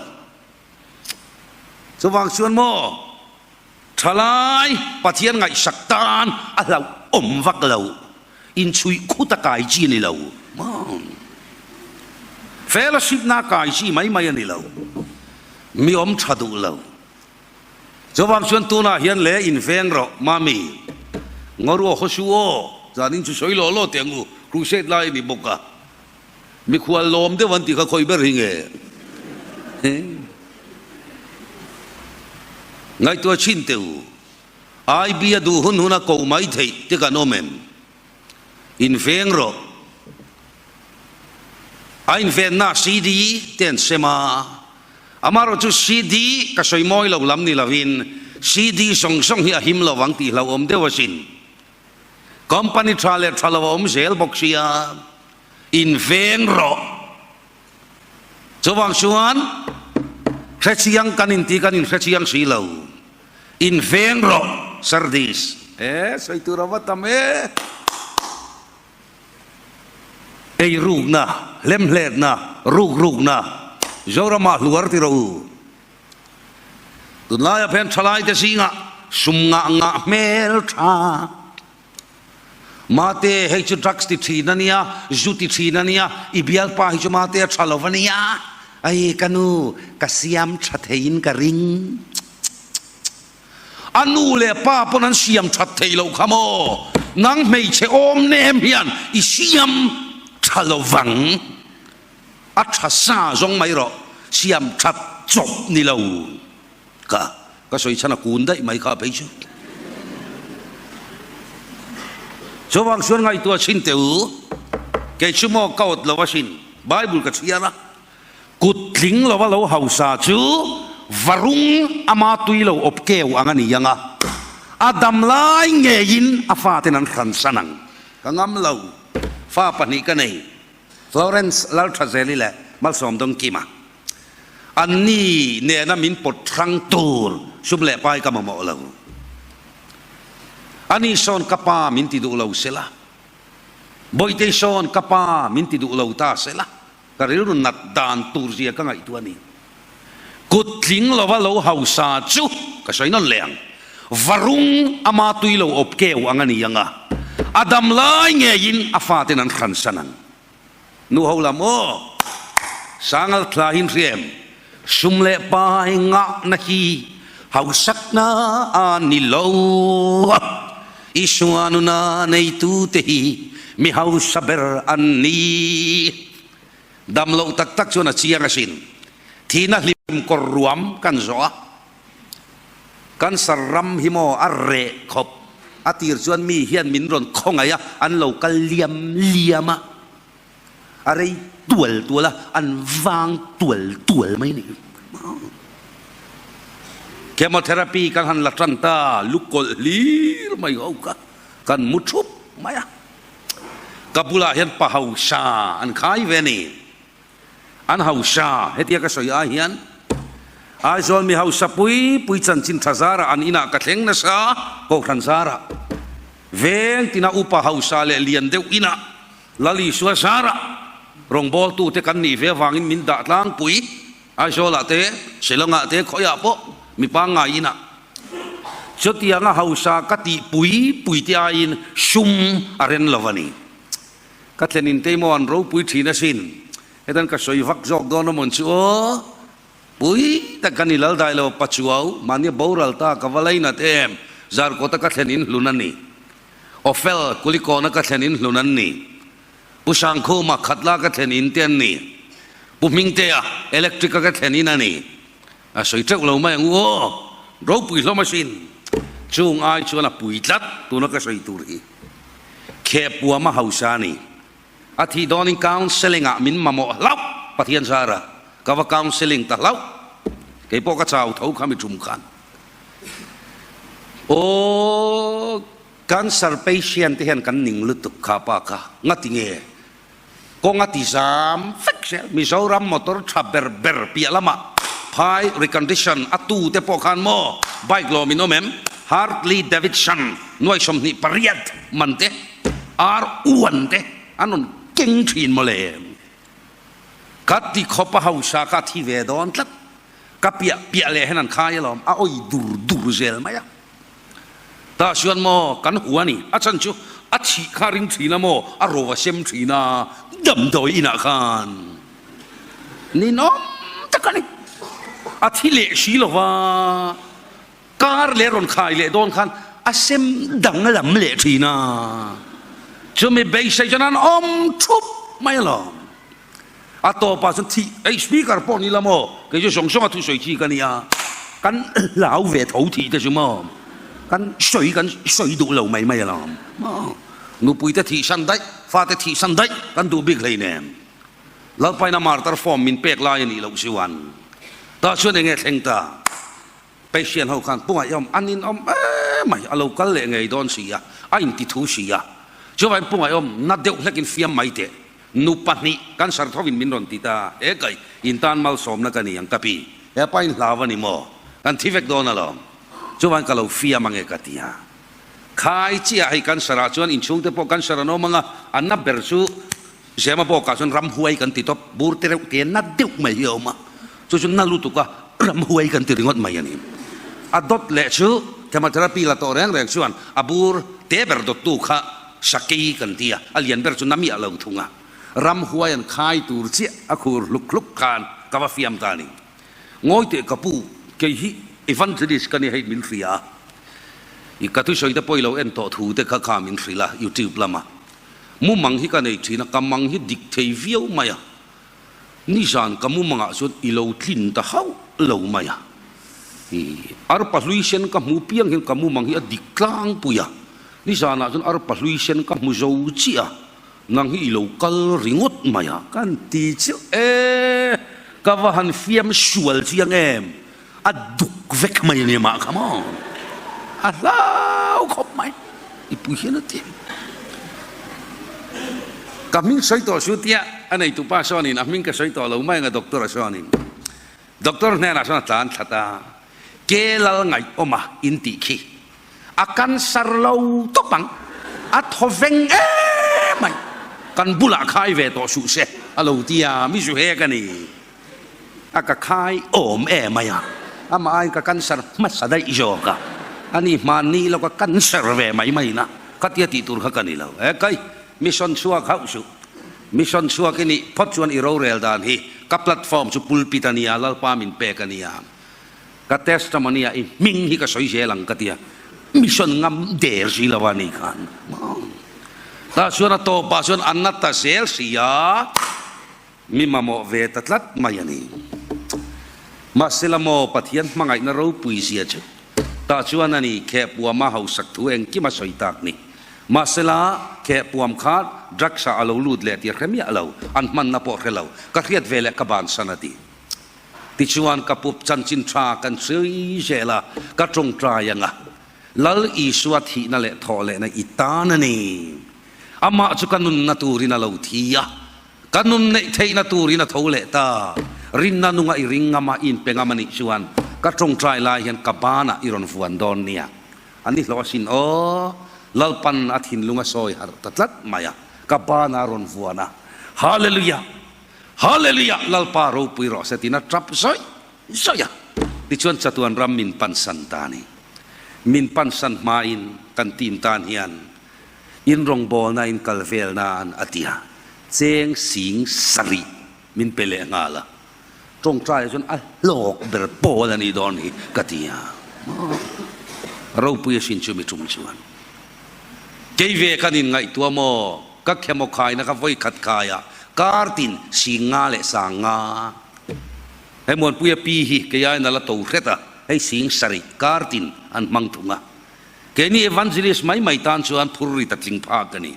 Chuvang chuan maw thalai Pathian ngaihsak tan a hlauhawm vak lo, inchhuih khut a kai chi a ni lo maw? Fellowship na kai chi mai mai a ni lo, mi awm tha duh lo. Chuvang chuan tunah hian le inveng rawh mami, Ngaruah haw su aw, zanin chu sawi law law teh ang u, crusade lai a ni bawk a, mikhual lawm deuh an ti kha khawi ber hi nge? Ngaihtuah chhin teh u. IB a duh hun hun a koh mai theih te kan awm em? Inveng rawh. A invenna CD te an sem a, amaherawh chu CD ka sawi mawi lo lam ni lovin CD zawng zawng hi a him lo ang tih hlauhawm deuh asin. Company tha leh tha lo a awm zel bawk sia, inveng rawh. Chuvang chuan hrechiang kan inti kan inhrechiang si lo. Inveng rawh Sardis. E sawi tur a va tam e. Ei rukna, hlemhletna, ruk rukna Zoramah hluar ti rawh u. Tunlaia phen thalaite zingah sum ngah ngah hmel tha. Mate, hei chu drugs ti thin a nia, zu ti thin a nia, i bialpa hi chu mate a tha lo a nia. Ai ka nu, ka siam tha theiin ka ring. A nu leh pa pawn an siam that thei loh kha maw? Nang hmeichhe awm nem hian i siam tha lo vang. A tha sa zawng mai rawh, siam that chawp ni lo. Ka ka sawi chhan a kun daih mai kha phei chu. Chuvang chuan ngaihtuah chhin teh u, kei chu maw ka awt lo asin, Bible ka chhiar a, kut tling lova lo hausa chu varung ama tui lo awp keu ang a ni ang a, a dam lai ngeiin a faten an hransan ang. Ka ngam lo, fa pahnih ka nei, Florence Lalthazeli leh Malsawmdawngkima. Anni nena min pawt hrang tur sum leh pai ka mamawh lo. Ani sawn ka pa min ti duh lo sela, Bawitei sawn ka pa min ti duh lo ta sela, ka rilru nat dan tur zia ka ngaihtuah a ni. Kut tling lova lo hausa chu ka sawi nawn leh ang. Varung ama tui lo awp keu ang a ni ang a. A dam lai ngeiin a faten an hransan ang. Nu ho lam aw, Sangal thla hin hriam, sum leh pai ngahna hi hausakna a ni lo a, Isua nuna neitute hi mi hausa ber an ni. Dam loh tak tak chuan a chiang asin. Thihna hlim kawr ruam kan zawh a, Cancer ram hi maw a reh khawp a tir chuan mi hian min rawn khawngaih a, an lo kal liam liam a, a rei tual tual a, an vang tual tual mai ni. Chemotherapy kan han la tan ta, lu kawlh hlir mai ho kha kan mu thup mai a, ka bulah hian pa hausa an khai ve a ni. An hausa, hetia ka sawi ai hian Aizawl mi hausa pui pui chanchin tha zarah an inah ka thleng nasa, Kohhran zarah, veng tina upa hausa leh lian deuh inah Lal Isua zarah rawngbawltute kan nih ve avangin min dah tlangpui Aizawlah te, Shillongah te, khawiah pawh mi pangngai inah. Chutianga hausa ka tih pui pui te aiin sum a ren lo a ni. Ka thlen in teimaw an ropui thin asin. Hetan ka sawi vak zawk dawn amawn chu aw. Pui tak ka ni lal dai lo Pachuau, mahni boral ta ka va lainat em, Zarkawta ka thlen in hlun a ni. Awfel, Kulikawna ka thlen in hlun an ni. Pu Sangkhuma, Khatla ka thlen in te an ni. Pu Hmingtea, Electric a ka thlen in a ni. A sawi teuh lo mai ang u aw, ropui hlawm asin. Chung ai chuan a pui tlat tuna ka sawi tur hi. Khehpuam a hausa a ni. A thih dawnin counselling ah min mamawh hlauh Pathian zara ka va counselling ta hlauh. Kei pawh ka chau tho kha mi tum khan. Aw cancer patient te hian kan ning lutuk kha pa kha ngati nge Kawng a ti zam vek zel. Mizoram motor tha ber ber piah lamah phai recondition a tu te pawh khan maw bike lawm in awm em? Hartley Davidson nuai 28 man te ar uan te an rawn keng thin maw le? Ka ti khawp a hausa kha a thi ve dawn tlat. Ka piah piah leh hian an khai alawm a awi dur dur zel mai a. Tah chuan maw kan hua ni, a chhan chu a thih kha ring thin a maw, a ro a sem thin a, damdawi inah khan ninawm tak a ni. A thi leh si lo va, kar leh rawn khai leh dawn khan a sem danglam leh thin a, chumi beisei chuan an awm thup mai alawm. A tawpah chuan thih ei speaker pawh ni la maw kei chu zawng zawng a thusawi chi ka nia kan hlau ve tho thih te chu maw kan sawi kan sawi duh lo mai mai alawm maw nupui te thih san daih fate thih san daih kan duh bik hleinem Lalpaina martar form min pek lai a nih loh chuan tah chuan enge thleng ta. Patient ho khan pungah i awm, an in awm em mai, a lo kal leh ngei dawn si a, a inti thu si a. Chuvangin pungah i awm, na deuh hlekin fiam mai teh. Nu pahnih cancer thovin min rawn ti ta, he kai, in tan malsawmna ka ni ang ka pi, he pa in hlau a ni maw, kan thi vek dawn alawm. Chuvangin ka lo fiam ange ka ti a. Khai chiah hei cancer ah chuan inchhungte pawh cancer an awm ang a, an na ber chu Zema bawkah chuan ramhuai kan ti tawp, bur te reuh te na deuh mai hi a awm a, chu chu na lutuk a ramhuai kan ti ringawt mai a ni. A dawt leh chu chemotherapy la tawh reng reng chuan a bur te ber dawttu kha sakei kan ti a, a lian ber chu na miah lo thung a, ramhuai an khai tur chiah a khur hluk hluk khan ka va fiam ta a ni. Ngawi teh ka pu, kei hi evangelist ka ni hei min hria a, i ka thusawi te pawh i lo en tawh thu te kha kha min hrilh a youtube lama. Mumang hi ka nei thin a, ka mang hi dik thei viau mai a, nizan ka mumangah chuan i lo tlin ta hauh lo mai a, i arpa hlui sen ka hmu piang hian ka mumang hi a dik tlangpui a, nizanah chuan arpa hlui sen ka hmu zo chiah a, nang hi i lo kal ringawt mai a, kan ti chiah e, ka va han fiam sual chiang em, a duk vek mai a ni mah kha maw? A hlau khawp mai. I pui hian a ti. Ka hming sawi tawh su tia a neitu pa sawnin a hming ka sawi tawh lo mai anga doctor a sawnin doctor hnenah sawn a tlan thlat a, ke lal ngaih awm a in tih khi a cancer lo tawp ang, a thaw veng em mai, kan bulah khai ve tawh suh se a lo ti a, mi zu hek a ni. A ka khai awm em mai a, amah aiin ka cancer hmasa daih zawk a, ani hmanni lo ka cancer ve mai mai na. Khatia tih tur kha ka ni lo. E kai, mission chhuak hauh suh. Mission chhuak i nih phawt chuan i rorel dan hi ka platform chu pulpit a nia, Lalpa min pek a nia. Ka testimony ah i hming hi ka sawi zel ang ka tia. Mission ngam der si lo a ni khan. Tah chuan a tawpah chuan an na ta zel si a, mi mamawh ve ta tlat mai a ni. Mahsela maw Pathian hmangaihna ropui zia chu tah chuan a ni khehpuama hausak thu engkim a sawi tak ni. Mahsela khehpuam kha drugs ah a lo lut leh tih a hre miah lo, an hmanna pawh hre lo, ka hriat ve leh ka bansan a ti. Tichuan ka pup chanchin tha kan sawi zel a, ka tawngtai ang a, Lal Isua thihna leh thawh lehna i tan a ni. Amah chu ka nunna turin a lo thi a, ka nun neih theihna turin a tho leh ta. Rinna nunga i ring ngam a, i inpe ngam a nih chuan ka tawngtai lai hian ka banah i rawn vuan dawn nia. A ni hlawh asin aw, Lalpan a thinlung a sawi harh ta tlat mai a, ka banah a rawn vuan a. Hallelujah! Hallelujah! Lalpa ropui rawh se tiin a tap zawih zawih a. Tichuan chatuan ram min pansan ta a ni. Min pansan hmain kan team tan hian in rawngbawlna in kal vel nan a ti a, cheng sing sarih min pe leh nghal a. Tawngtai ah chuan a hlawk ber pawl a nih dawn hi ka ti a. Ropui asin chu mi tum chuan. Kei ve kan inngaihtuah maw? Ka khemaw khaina kha vawi khat khaia kar tin sing nga leh sang nga. Hei Muanpuia pi hi kei aiin a la to hret a, hei sing sarih kar tin an hmang thung a. Keini evangelist mai mai tan chuan phur ri ta tling phak a ni.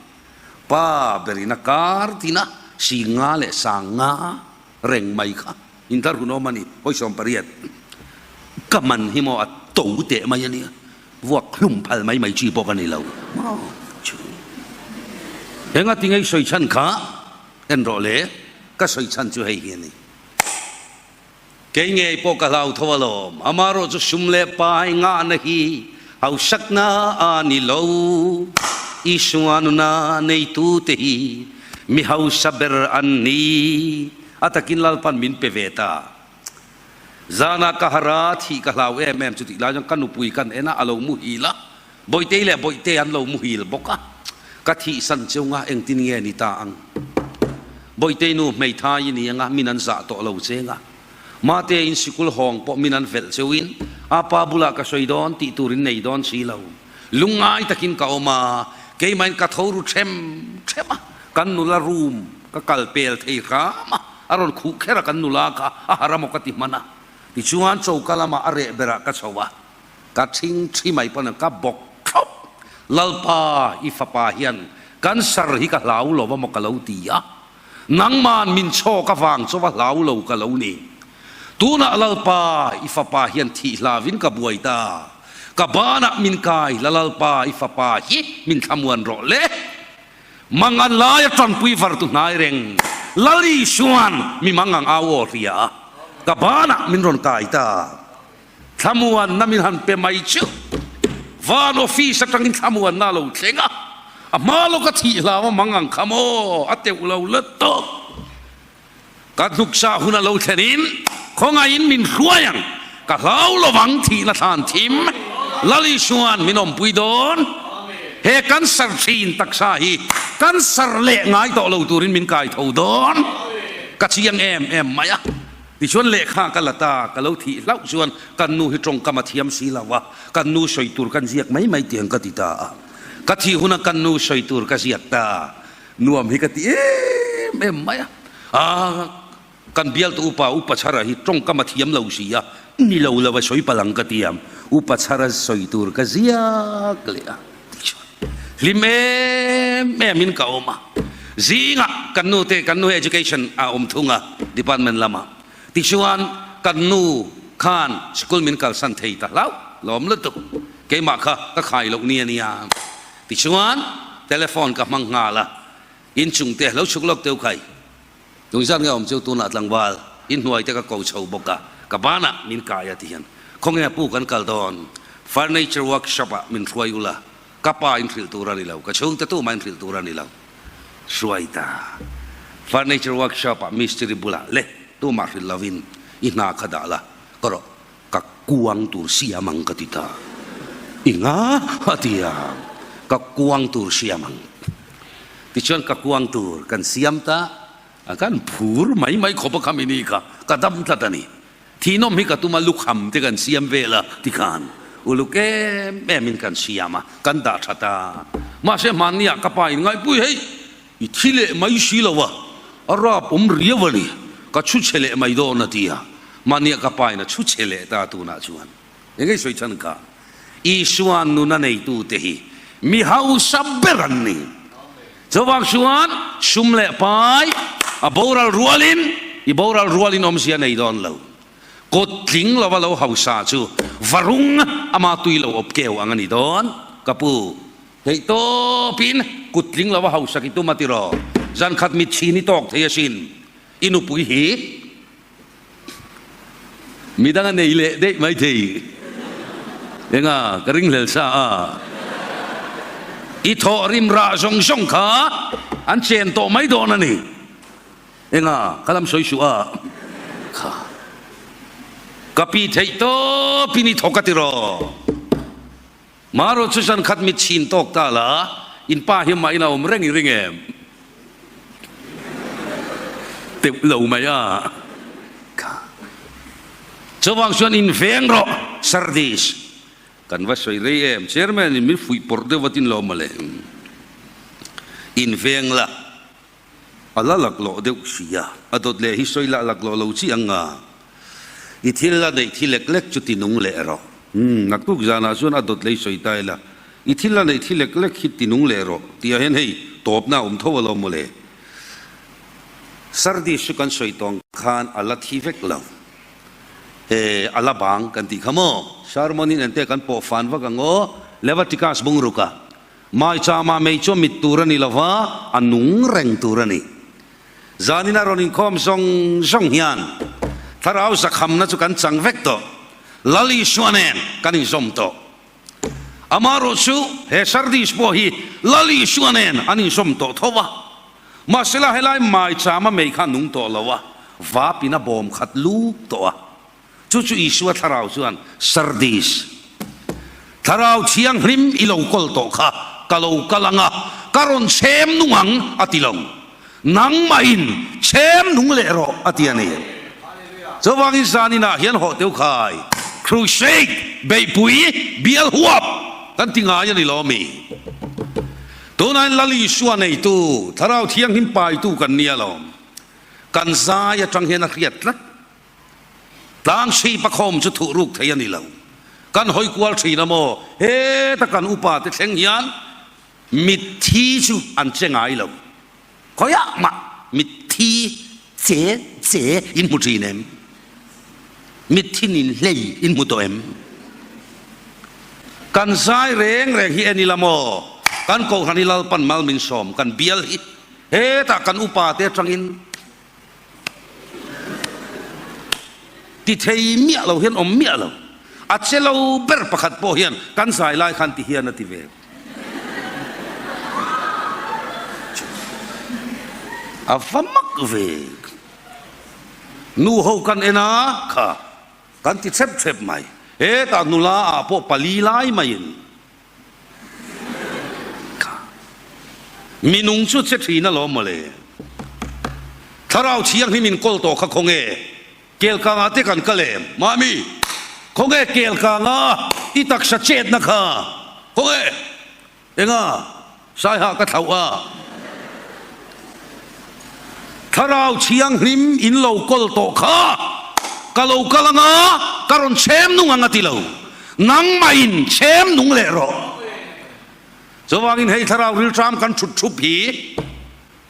Pa berin a kar tina sing nga leh sang nga reng mai kha inthar hun awm a ni. Hawi 80 ka man hi maw a to teh mai a nia. Vuak hlum phal mai mai chi pawh ka ni lo maw chu. Enga ti ngei sawi chhan kha en rawh le, ka sawi chhan chu hei hi a ni. Kei ngei pawh ka hlau tho alawm, amarawh chu sum leh pai ngahna hi hausakna a ni lo. Isua nuna neitute hi mi hausa ber an ni, a takin Lalpan min pe ve ta. Zanah ka har a, thih ka hlau em em chutih lai chuan ka nupui kan en a, a lo muhil a, Bawihtei leh Bawihtei an lo muhil bawk a, ka thihsan chunga engtin nge ni ta ang? Bawihtei nu hmeithai i ni anga min an zah tawh lo cheng a, Mate in sikul hawng pawh min an velh cheuhin a pa bulah ka sawi dawn tih tur in nei dawn si lo. Lungngai takin ka awm a, keimahin ka tho ru ṭhem ṭhem a, kan nula room ka kal pel thei hram a, A rawn khuh kher a kan nula kha a har a maw ka ti hman a, tichuan choka lamah a reh berah ka chho a, ka thing thi mai pawn ka bawk thlawp. Lalpa i fapa hian cancer hi ka hlau lo a maw ka lo ti a, nangman min chhawk avang chaw a hlau lo ka lo ni. Tunah Lalpa i fapa hian thih hlavin ka buai ta, ka banah min kai la Lalpa i fapa hi min thlamuan rawh le. Mangan laia tanpui var tu hnai reng Lal Isuan mi mangang au aw hria a, ka banah min rawn kai ta. Thlamuanna min han pe mai chu van office atangin thlamuanna a lo thleng a, a hma lawka thih hlau a mangang kha maw a teuh lo la tawp. Ka hnuksa hun a lo thlenin khawngaihin min hruai ang, ka hlau lovang thihna thlan thim Lal Isuan min awmpui dawn. He cancer thin taksa hi cancer leh ngai tawh lo turin min kai tho dawn. Ka chiang em em mai a, tichuan lehkha ka la ta, ka lo thih hlauh chuan kan nu hi tawngkam a thiam si lo a, kan nu sawi tur kan ziak mai mai tiang ka ti ta a, ka thih huna kan nu sawi tur ka ziak ta. Nuam hi ka ti em em mai a, aa kan bialtu upa Upa Chhara hi tawngkam a thiam lo si a, ni lo lo a sawi palh ang ka ti ang, Upa Chhara sawi tur ka ziak leh a ti chuan hlim em em in ka awm a, zingah kan nu te kan nu hi education a awm thung a department lamah tichuan kan nu khan school min kalsan thei ta hlauh lawm lutuk keimah kha ka khai loh ni a nia. Tichuan, telephone ka hmang nghal a, inchung te lo chhuk lawk teuh khai. Tungzat nge awm chu tunah tlangval inhnuai te ka ko chho bawk a, ka banah min kai a ti hian, Khawnge pu kan kal dawn? Furniture workshop ah min hruai ula, ka pa in hrilh tur a ni lo, ka chhungte tumah in hrilh tur a ni lo. Hruai ta. Furniture workshop ah mistiri bulah le tumah hrilh lovin i hna kha dah la, ka rawh. Ka kuang tur siam ang ka ti ta. I nga a ti a. Ka kuang tur siam ang. Tichuan ka kuang tur kan siam ta a, kan phur mai mai khawp a khami ni kha ka dam tlat a ni. Thihnawm hi ka tum a, lukham te kan siam vel a tikhan uluk em em in kan siam a, kan dah that a. Mahse hmanni ah ka pa in ngaihpui hei i thi leh mai si lo a, a rap awm riau a ni, ka chhu chhe leh mai dawn a ti a. Mahni ah ka pa in a chhu chhe leh ta tunah chuan. Eng nge sawi chhan kha? Isua nuna neitute hi mi hausa ber an ni. Chuvang chuan sum leh pai a boral rualin i boral rualin awmzia nei dawn lo. Kut tling lova lo hausa chu varung ama tui lo awp keu ang a ni dawn. Ka pu, theih tawpin kut tling lova hausa ki tum a tiraw? Zan khat mitchhin i tawk thei asin. I nupui hi Midang a nei leh daih mai thei. Enga, ka ringhlel sa a. I thawh rim rah zawng zawng kha an chen tawh mai dawn a ni. Enga, ka lam sawi suh a. Kha. Ka pi theih tawpin i thawk a ti raw. Marawh chu zan khat mit chhin tawk ta la, in pa hi mah in a awm reng i ring em? Teuh lo mai a. Kha. Chuvang chuan in veng rawh, Sardis. Kan va sawi rei em, Chairman in min fuih pawrh deuh vatin lo mawle. In veng la. A la laklawh deuh si a, a dawt leh hi sawi lah laklawh lo chi ang nga. I thil la neih thi lek lek chu ti nung leh rawh. Umm, naktuk zanah chuan a dawt lei sawi ta ila, i thil la neih thi lek lek hi ti nung leh rawh tih ah hian hei tawpna a awm tho alawm mawle. Sardis chu kan sawi tawng khan a la thi vek lo. He a la bang kan tih kha maw? Sermon in ente kan pawh fan vak ang aw, Leviticus bungruk a. Maichama mei chu a mit tur a ni lo va, a nung reng tur a ni. Zanin a rawn inkhawm zawng zawng hian Thlarau zakhamna chu kan chang vek tawh. Lal Isua nen kan inzawm tawh. Amaherawh chu he Sardis pawh hi Lal Isua nen an inzawm tawh tho va. Mahsela helai maichama mei kha a nung tawh lo a, vapin a bawm khat lup tawh a. Chu chu Isua thlarau chuan Sardis, Thlarau Thianghlim i lo kawl tawh kha ka lo kal ang a, ka rawn chhem nung ang a ti lo. Nangmahin chhem nung leh rawh a ti a ni. Chuvangin zaninah hian hawh teu khai, Crusade, beihpui, bial huap kan ti ngai a ni lo mi? Tunain Lal Isua neitu, Thlarau Thianghlim paitu kan nia lo. Kan zai atang hian a hriat tlat. Tlang hri pakhawm chu thuh ruk thei a ni lo. Kan hawi kual thin a maw? Heta kan upa te thleng hian mitthi chu an che ngai lo. Khawiah mah mitthi che che in hmu thin em? Mitthi nin hlei in hmu tawh em? Kan zai reng reng hi en ila maw? Kan Kohhran hi Lalpan mal min sawm, kan bial hi hetah kan upa te atangin Ti thei miah lo hian awm miah lo. A che lo ber pakhat pawh hian kan zai lai khan ti hian a ti ve. A va mak ve. Nu ho kan en a kha kan ti thep thep mai. Hetah nula ah pawh pali lai maiin. Minung chu che thin alawm mawle. Thlarau Thianghlim in kawl tawh kha khawnge Kelkanga te kan kal em? Mami, khawnge Kelkanga i taksa chetna kha khawnge? Enga Saiha ka thlauh a. Thlarau Thianghlim in lo kawl tawh kha ka lo kal anga ka rawn chhem nung ang a ti lo. Nangmahin chhem nung leh rawh. Chuvangin hei Thlarau rilṭam kan ṭhut ṭhup hi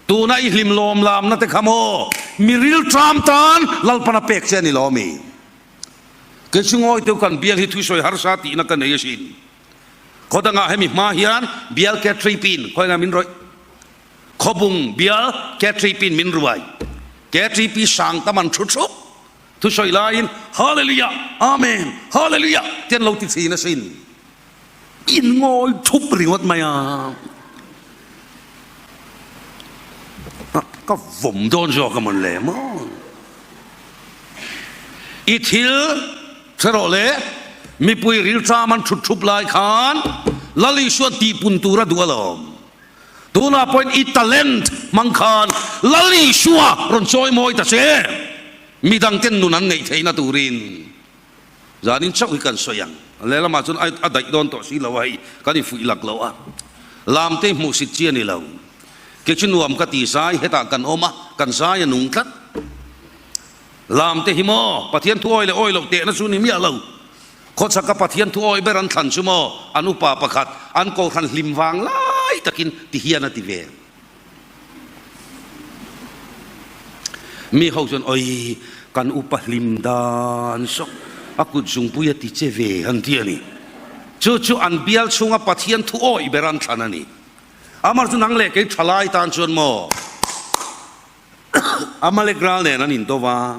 tuna i hlim lawm lamna te kha maw mi rilṭam tan Lalpan a pek che a ni lo ami? Kei chu ngawi teu kan bial hi thusawi harsa tihna ka nei asin. Khaw dangah hemi hma hian bial Catripin khawihnga min rawih? Khawbung bial Catripin min ruai. Catripi sang tam an thu thup. Thusawi laiin Hallelujah! Amen! Hallelujah! Ti an lo ti thin asin. In ngawi thup ringawt mai a. Ka vawm dawn zawk a mawn le maw? I thil hre rawh le, mipui rilṭam an ṭhut ṭhup lai khan. Lal Isuan tihpun tur a duh alawm. Tunah pawhin i talent hmang khan Lal Isua rawn chawi mawi ta che. Midangten nun an neih theihna turin zanin chauh hi kan sawi ang. Lehlamah chuan a daih dawn tawh si lo a hei, kan infuih lak lo a. Lamte hmuhsit chi a ni lo. Kei chu nuam ka ti zai hetah kan awm a, kan zai a nung tlat. Lamte hi maw Pathian thu awi leh awi loh tehna chu ni miah lo. Khawchhaka Pathian thu awi ber an thlan chu maw an upa pakhat an kohhran hlim vang lai takin ti hian a ti ve. Mi ho chuan awi kan upa hlim dan saw a kut zungpui a ti che ve an ti a ni. Chu chu an bial chhunga Pathian thu awi ber an thlan a ni. Amar chu nang leh kei thalai tan chuan maw Amalek ral nen an indo va,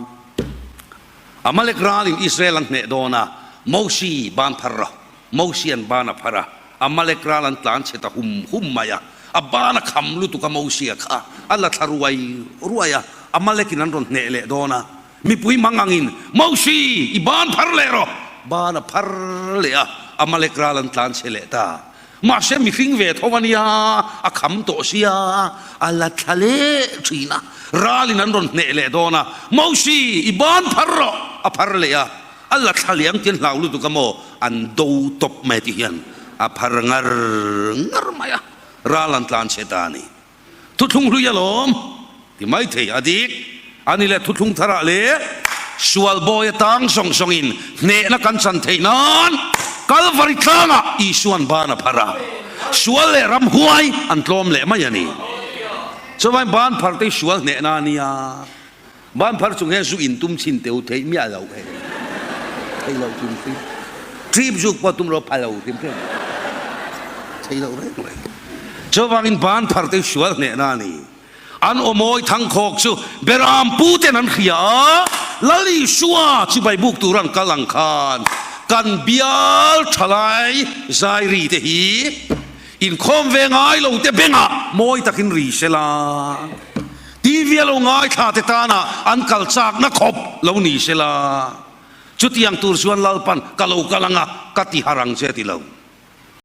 Amalek ralin Israel an hneh dawn a, Mosi ban phar rawh. Mosi an ban a phar a, Amalek ral an tlan chhe ta hum hum mai a, a ban a kham lutuk a Mosia kha a la thla ruai ruai a, Amalekin an rawn hneh leh dawn a, mipui mang angin, Mosi, i ban phar leh rawh! Ban a phar leh a, Amalek ral an tlan chhe leh ta. Mahse mihring ve tho a nia, a kham tawh sia, a la thla leh thin a, ralin an rawn hneh leh dawn a, Mosi, i ban phar rawh! A phar leh a, a la thla leh ang tih an hlau lutuk a maw, an do tawp mai ti hian a phar ngar ngar mai a, ral an tlan chhe ta a ni. Thuthlung hlui alawm ti mai thei a dik a ni le thuthlung tharah leh sual bawi atang zawng zawngin hnehna kan chan theih nan Kalvari tlangah Isuan ban a phar a, sual leh ramhuai an tlawm leh mai a ni. Chuvangin ban phar te hi sual hnehna a nia. Ban phar chung hian zu in tum chhin teu theih miah lo hei. Thei lo hrim hrim. Trip zuk pawh tum lo pha lo hrim hrim. Thei lo reng reng. Chuvangin ban phar te sual hnehna a ni. An awmawi thangkhawk chu Beram pu ten an hria a, Lal Isua chibai buk tur an kal ang khan kan bial thalai zai ri te hi inkhawm ve ngai lo te bengah mawi takin ri sela. TV a lo ngaithla te tana an kal chakna khawp lo ni sela, chutiang tur chuan Lalpan ka lo kal anga ka ti har ang che ti lo.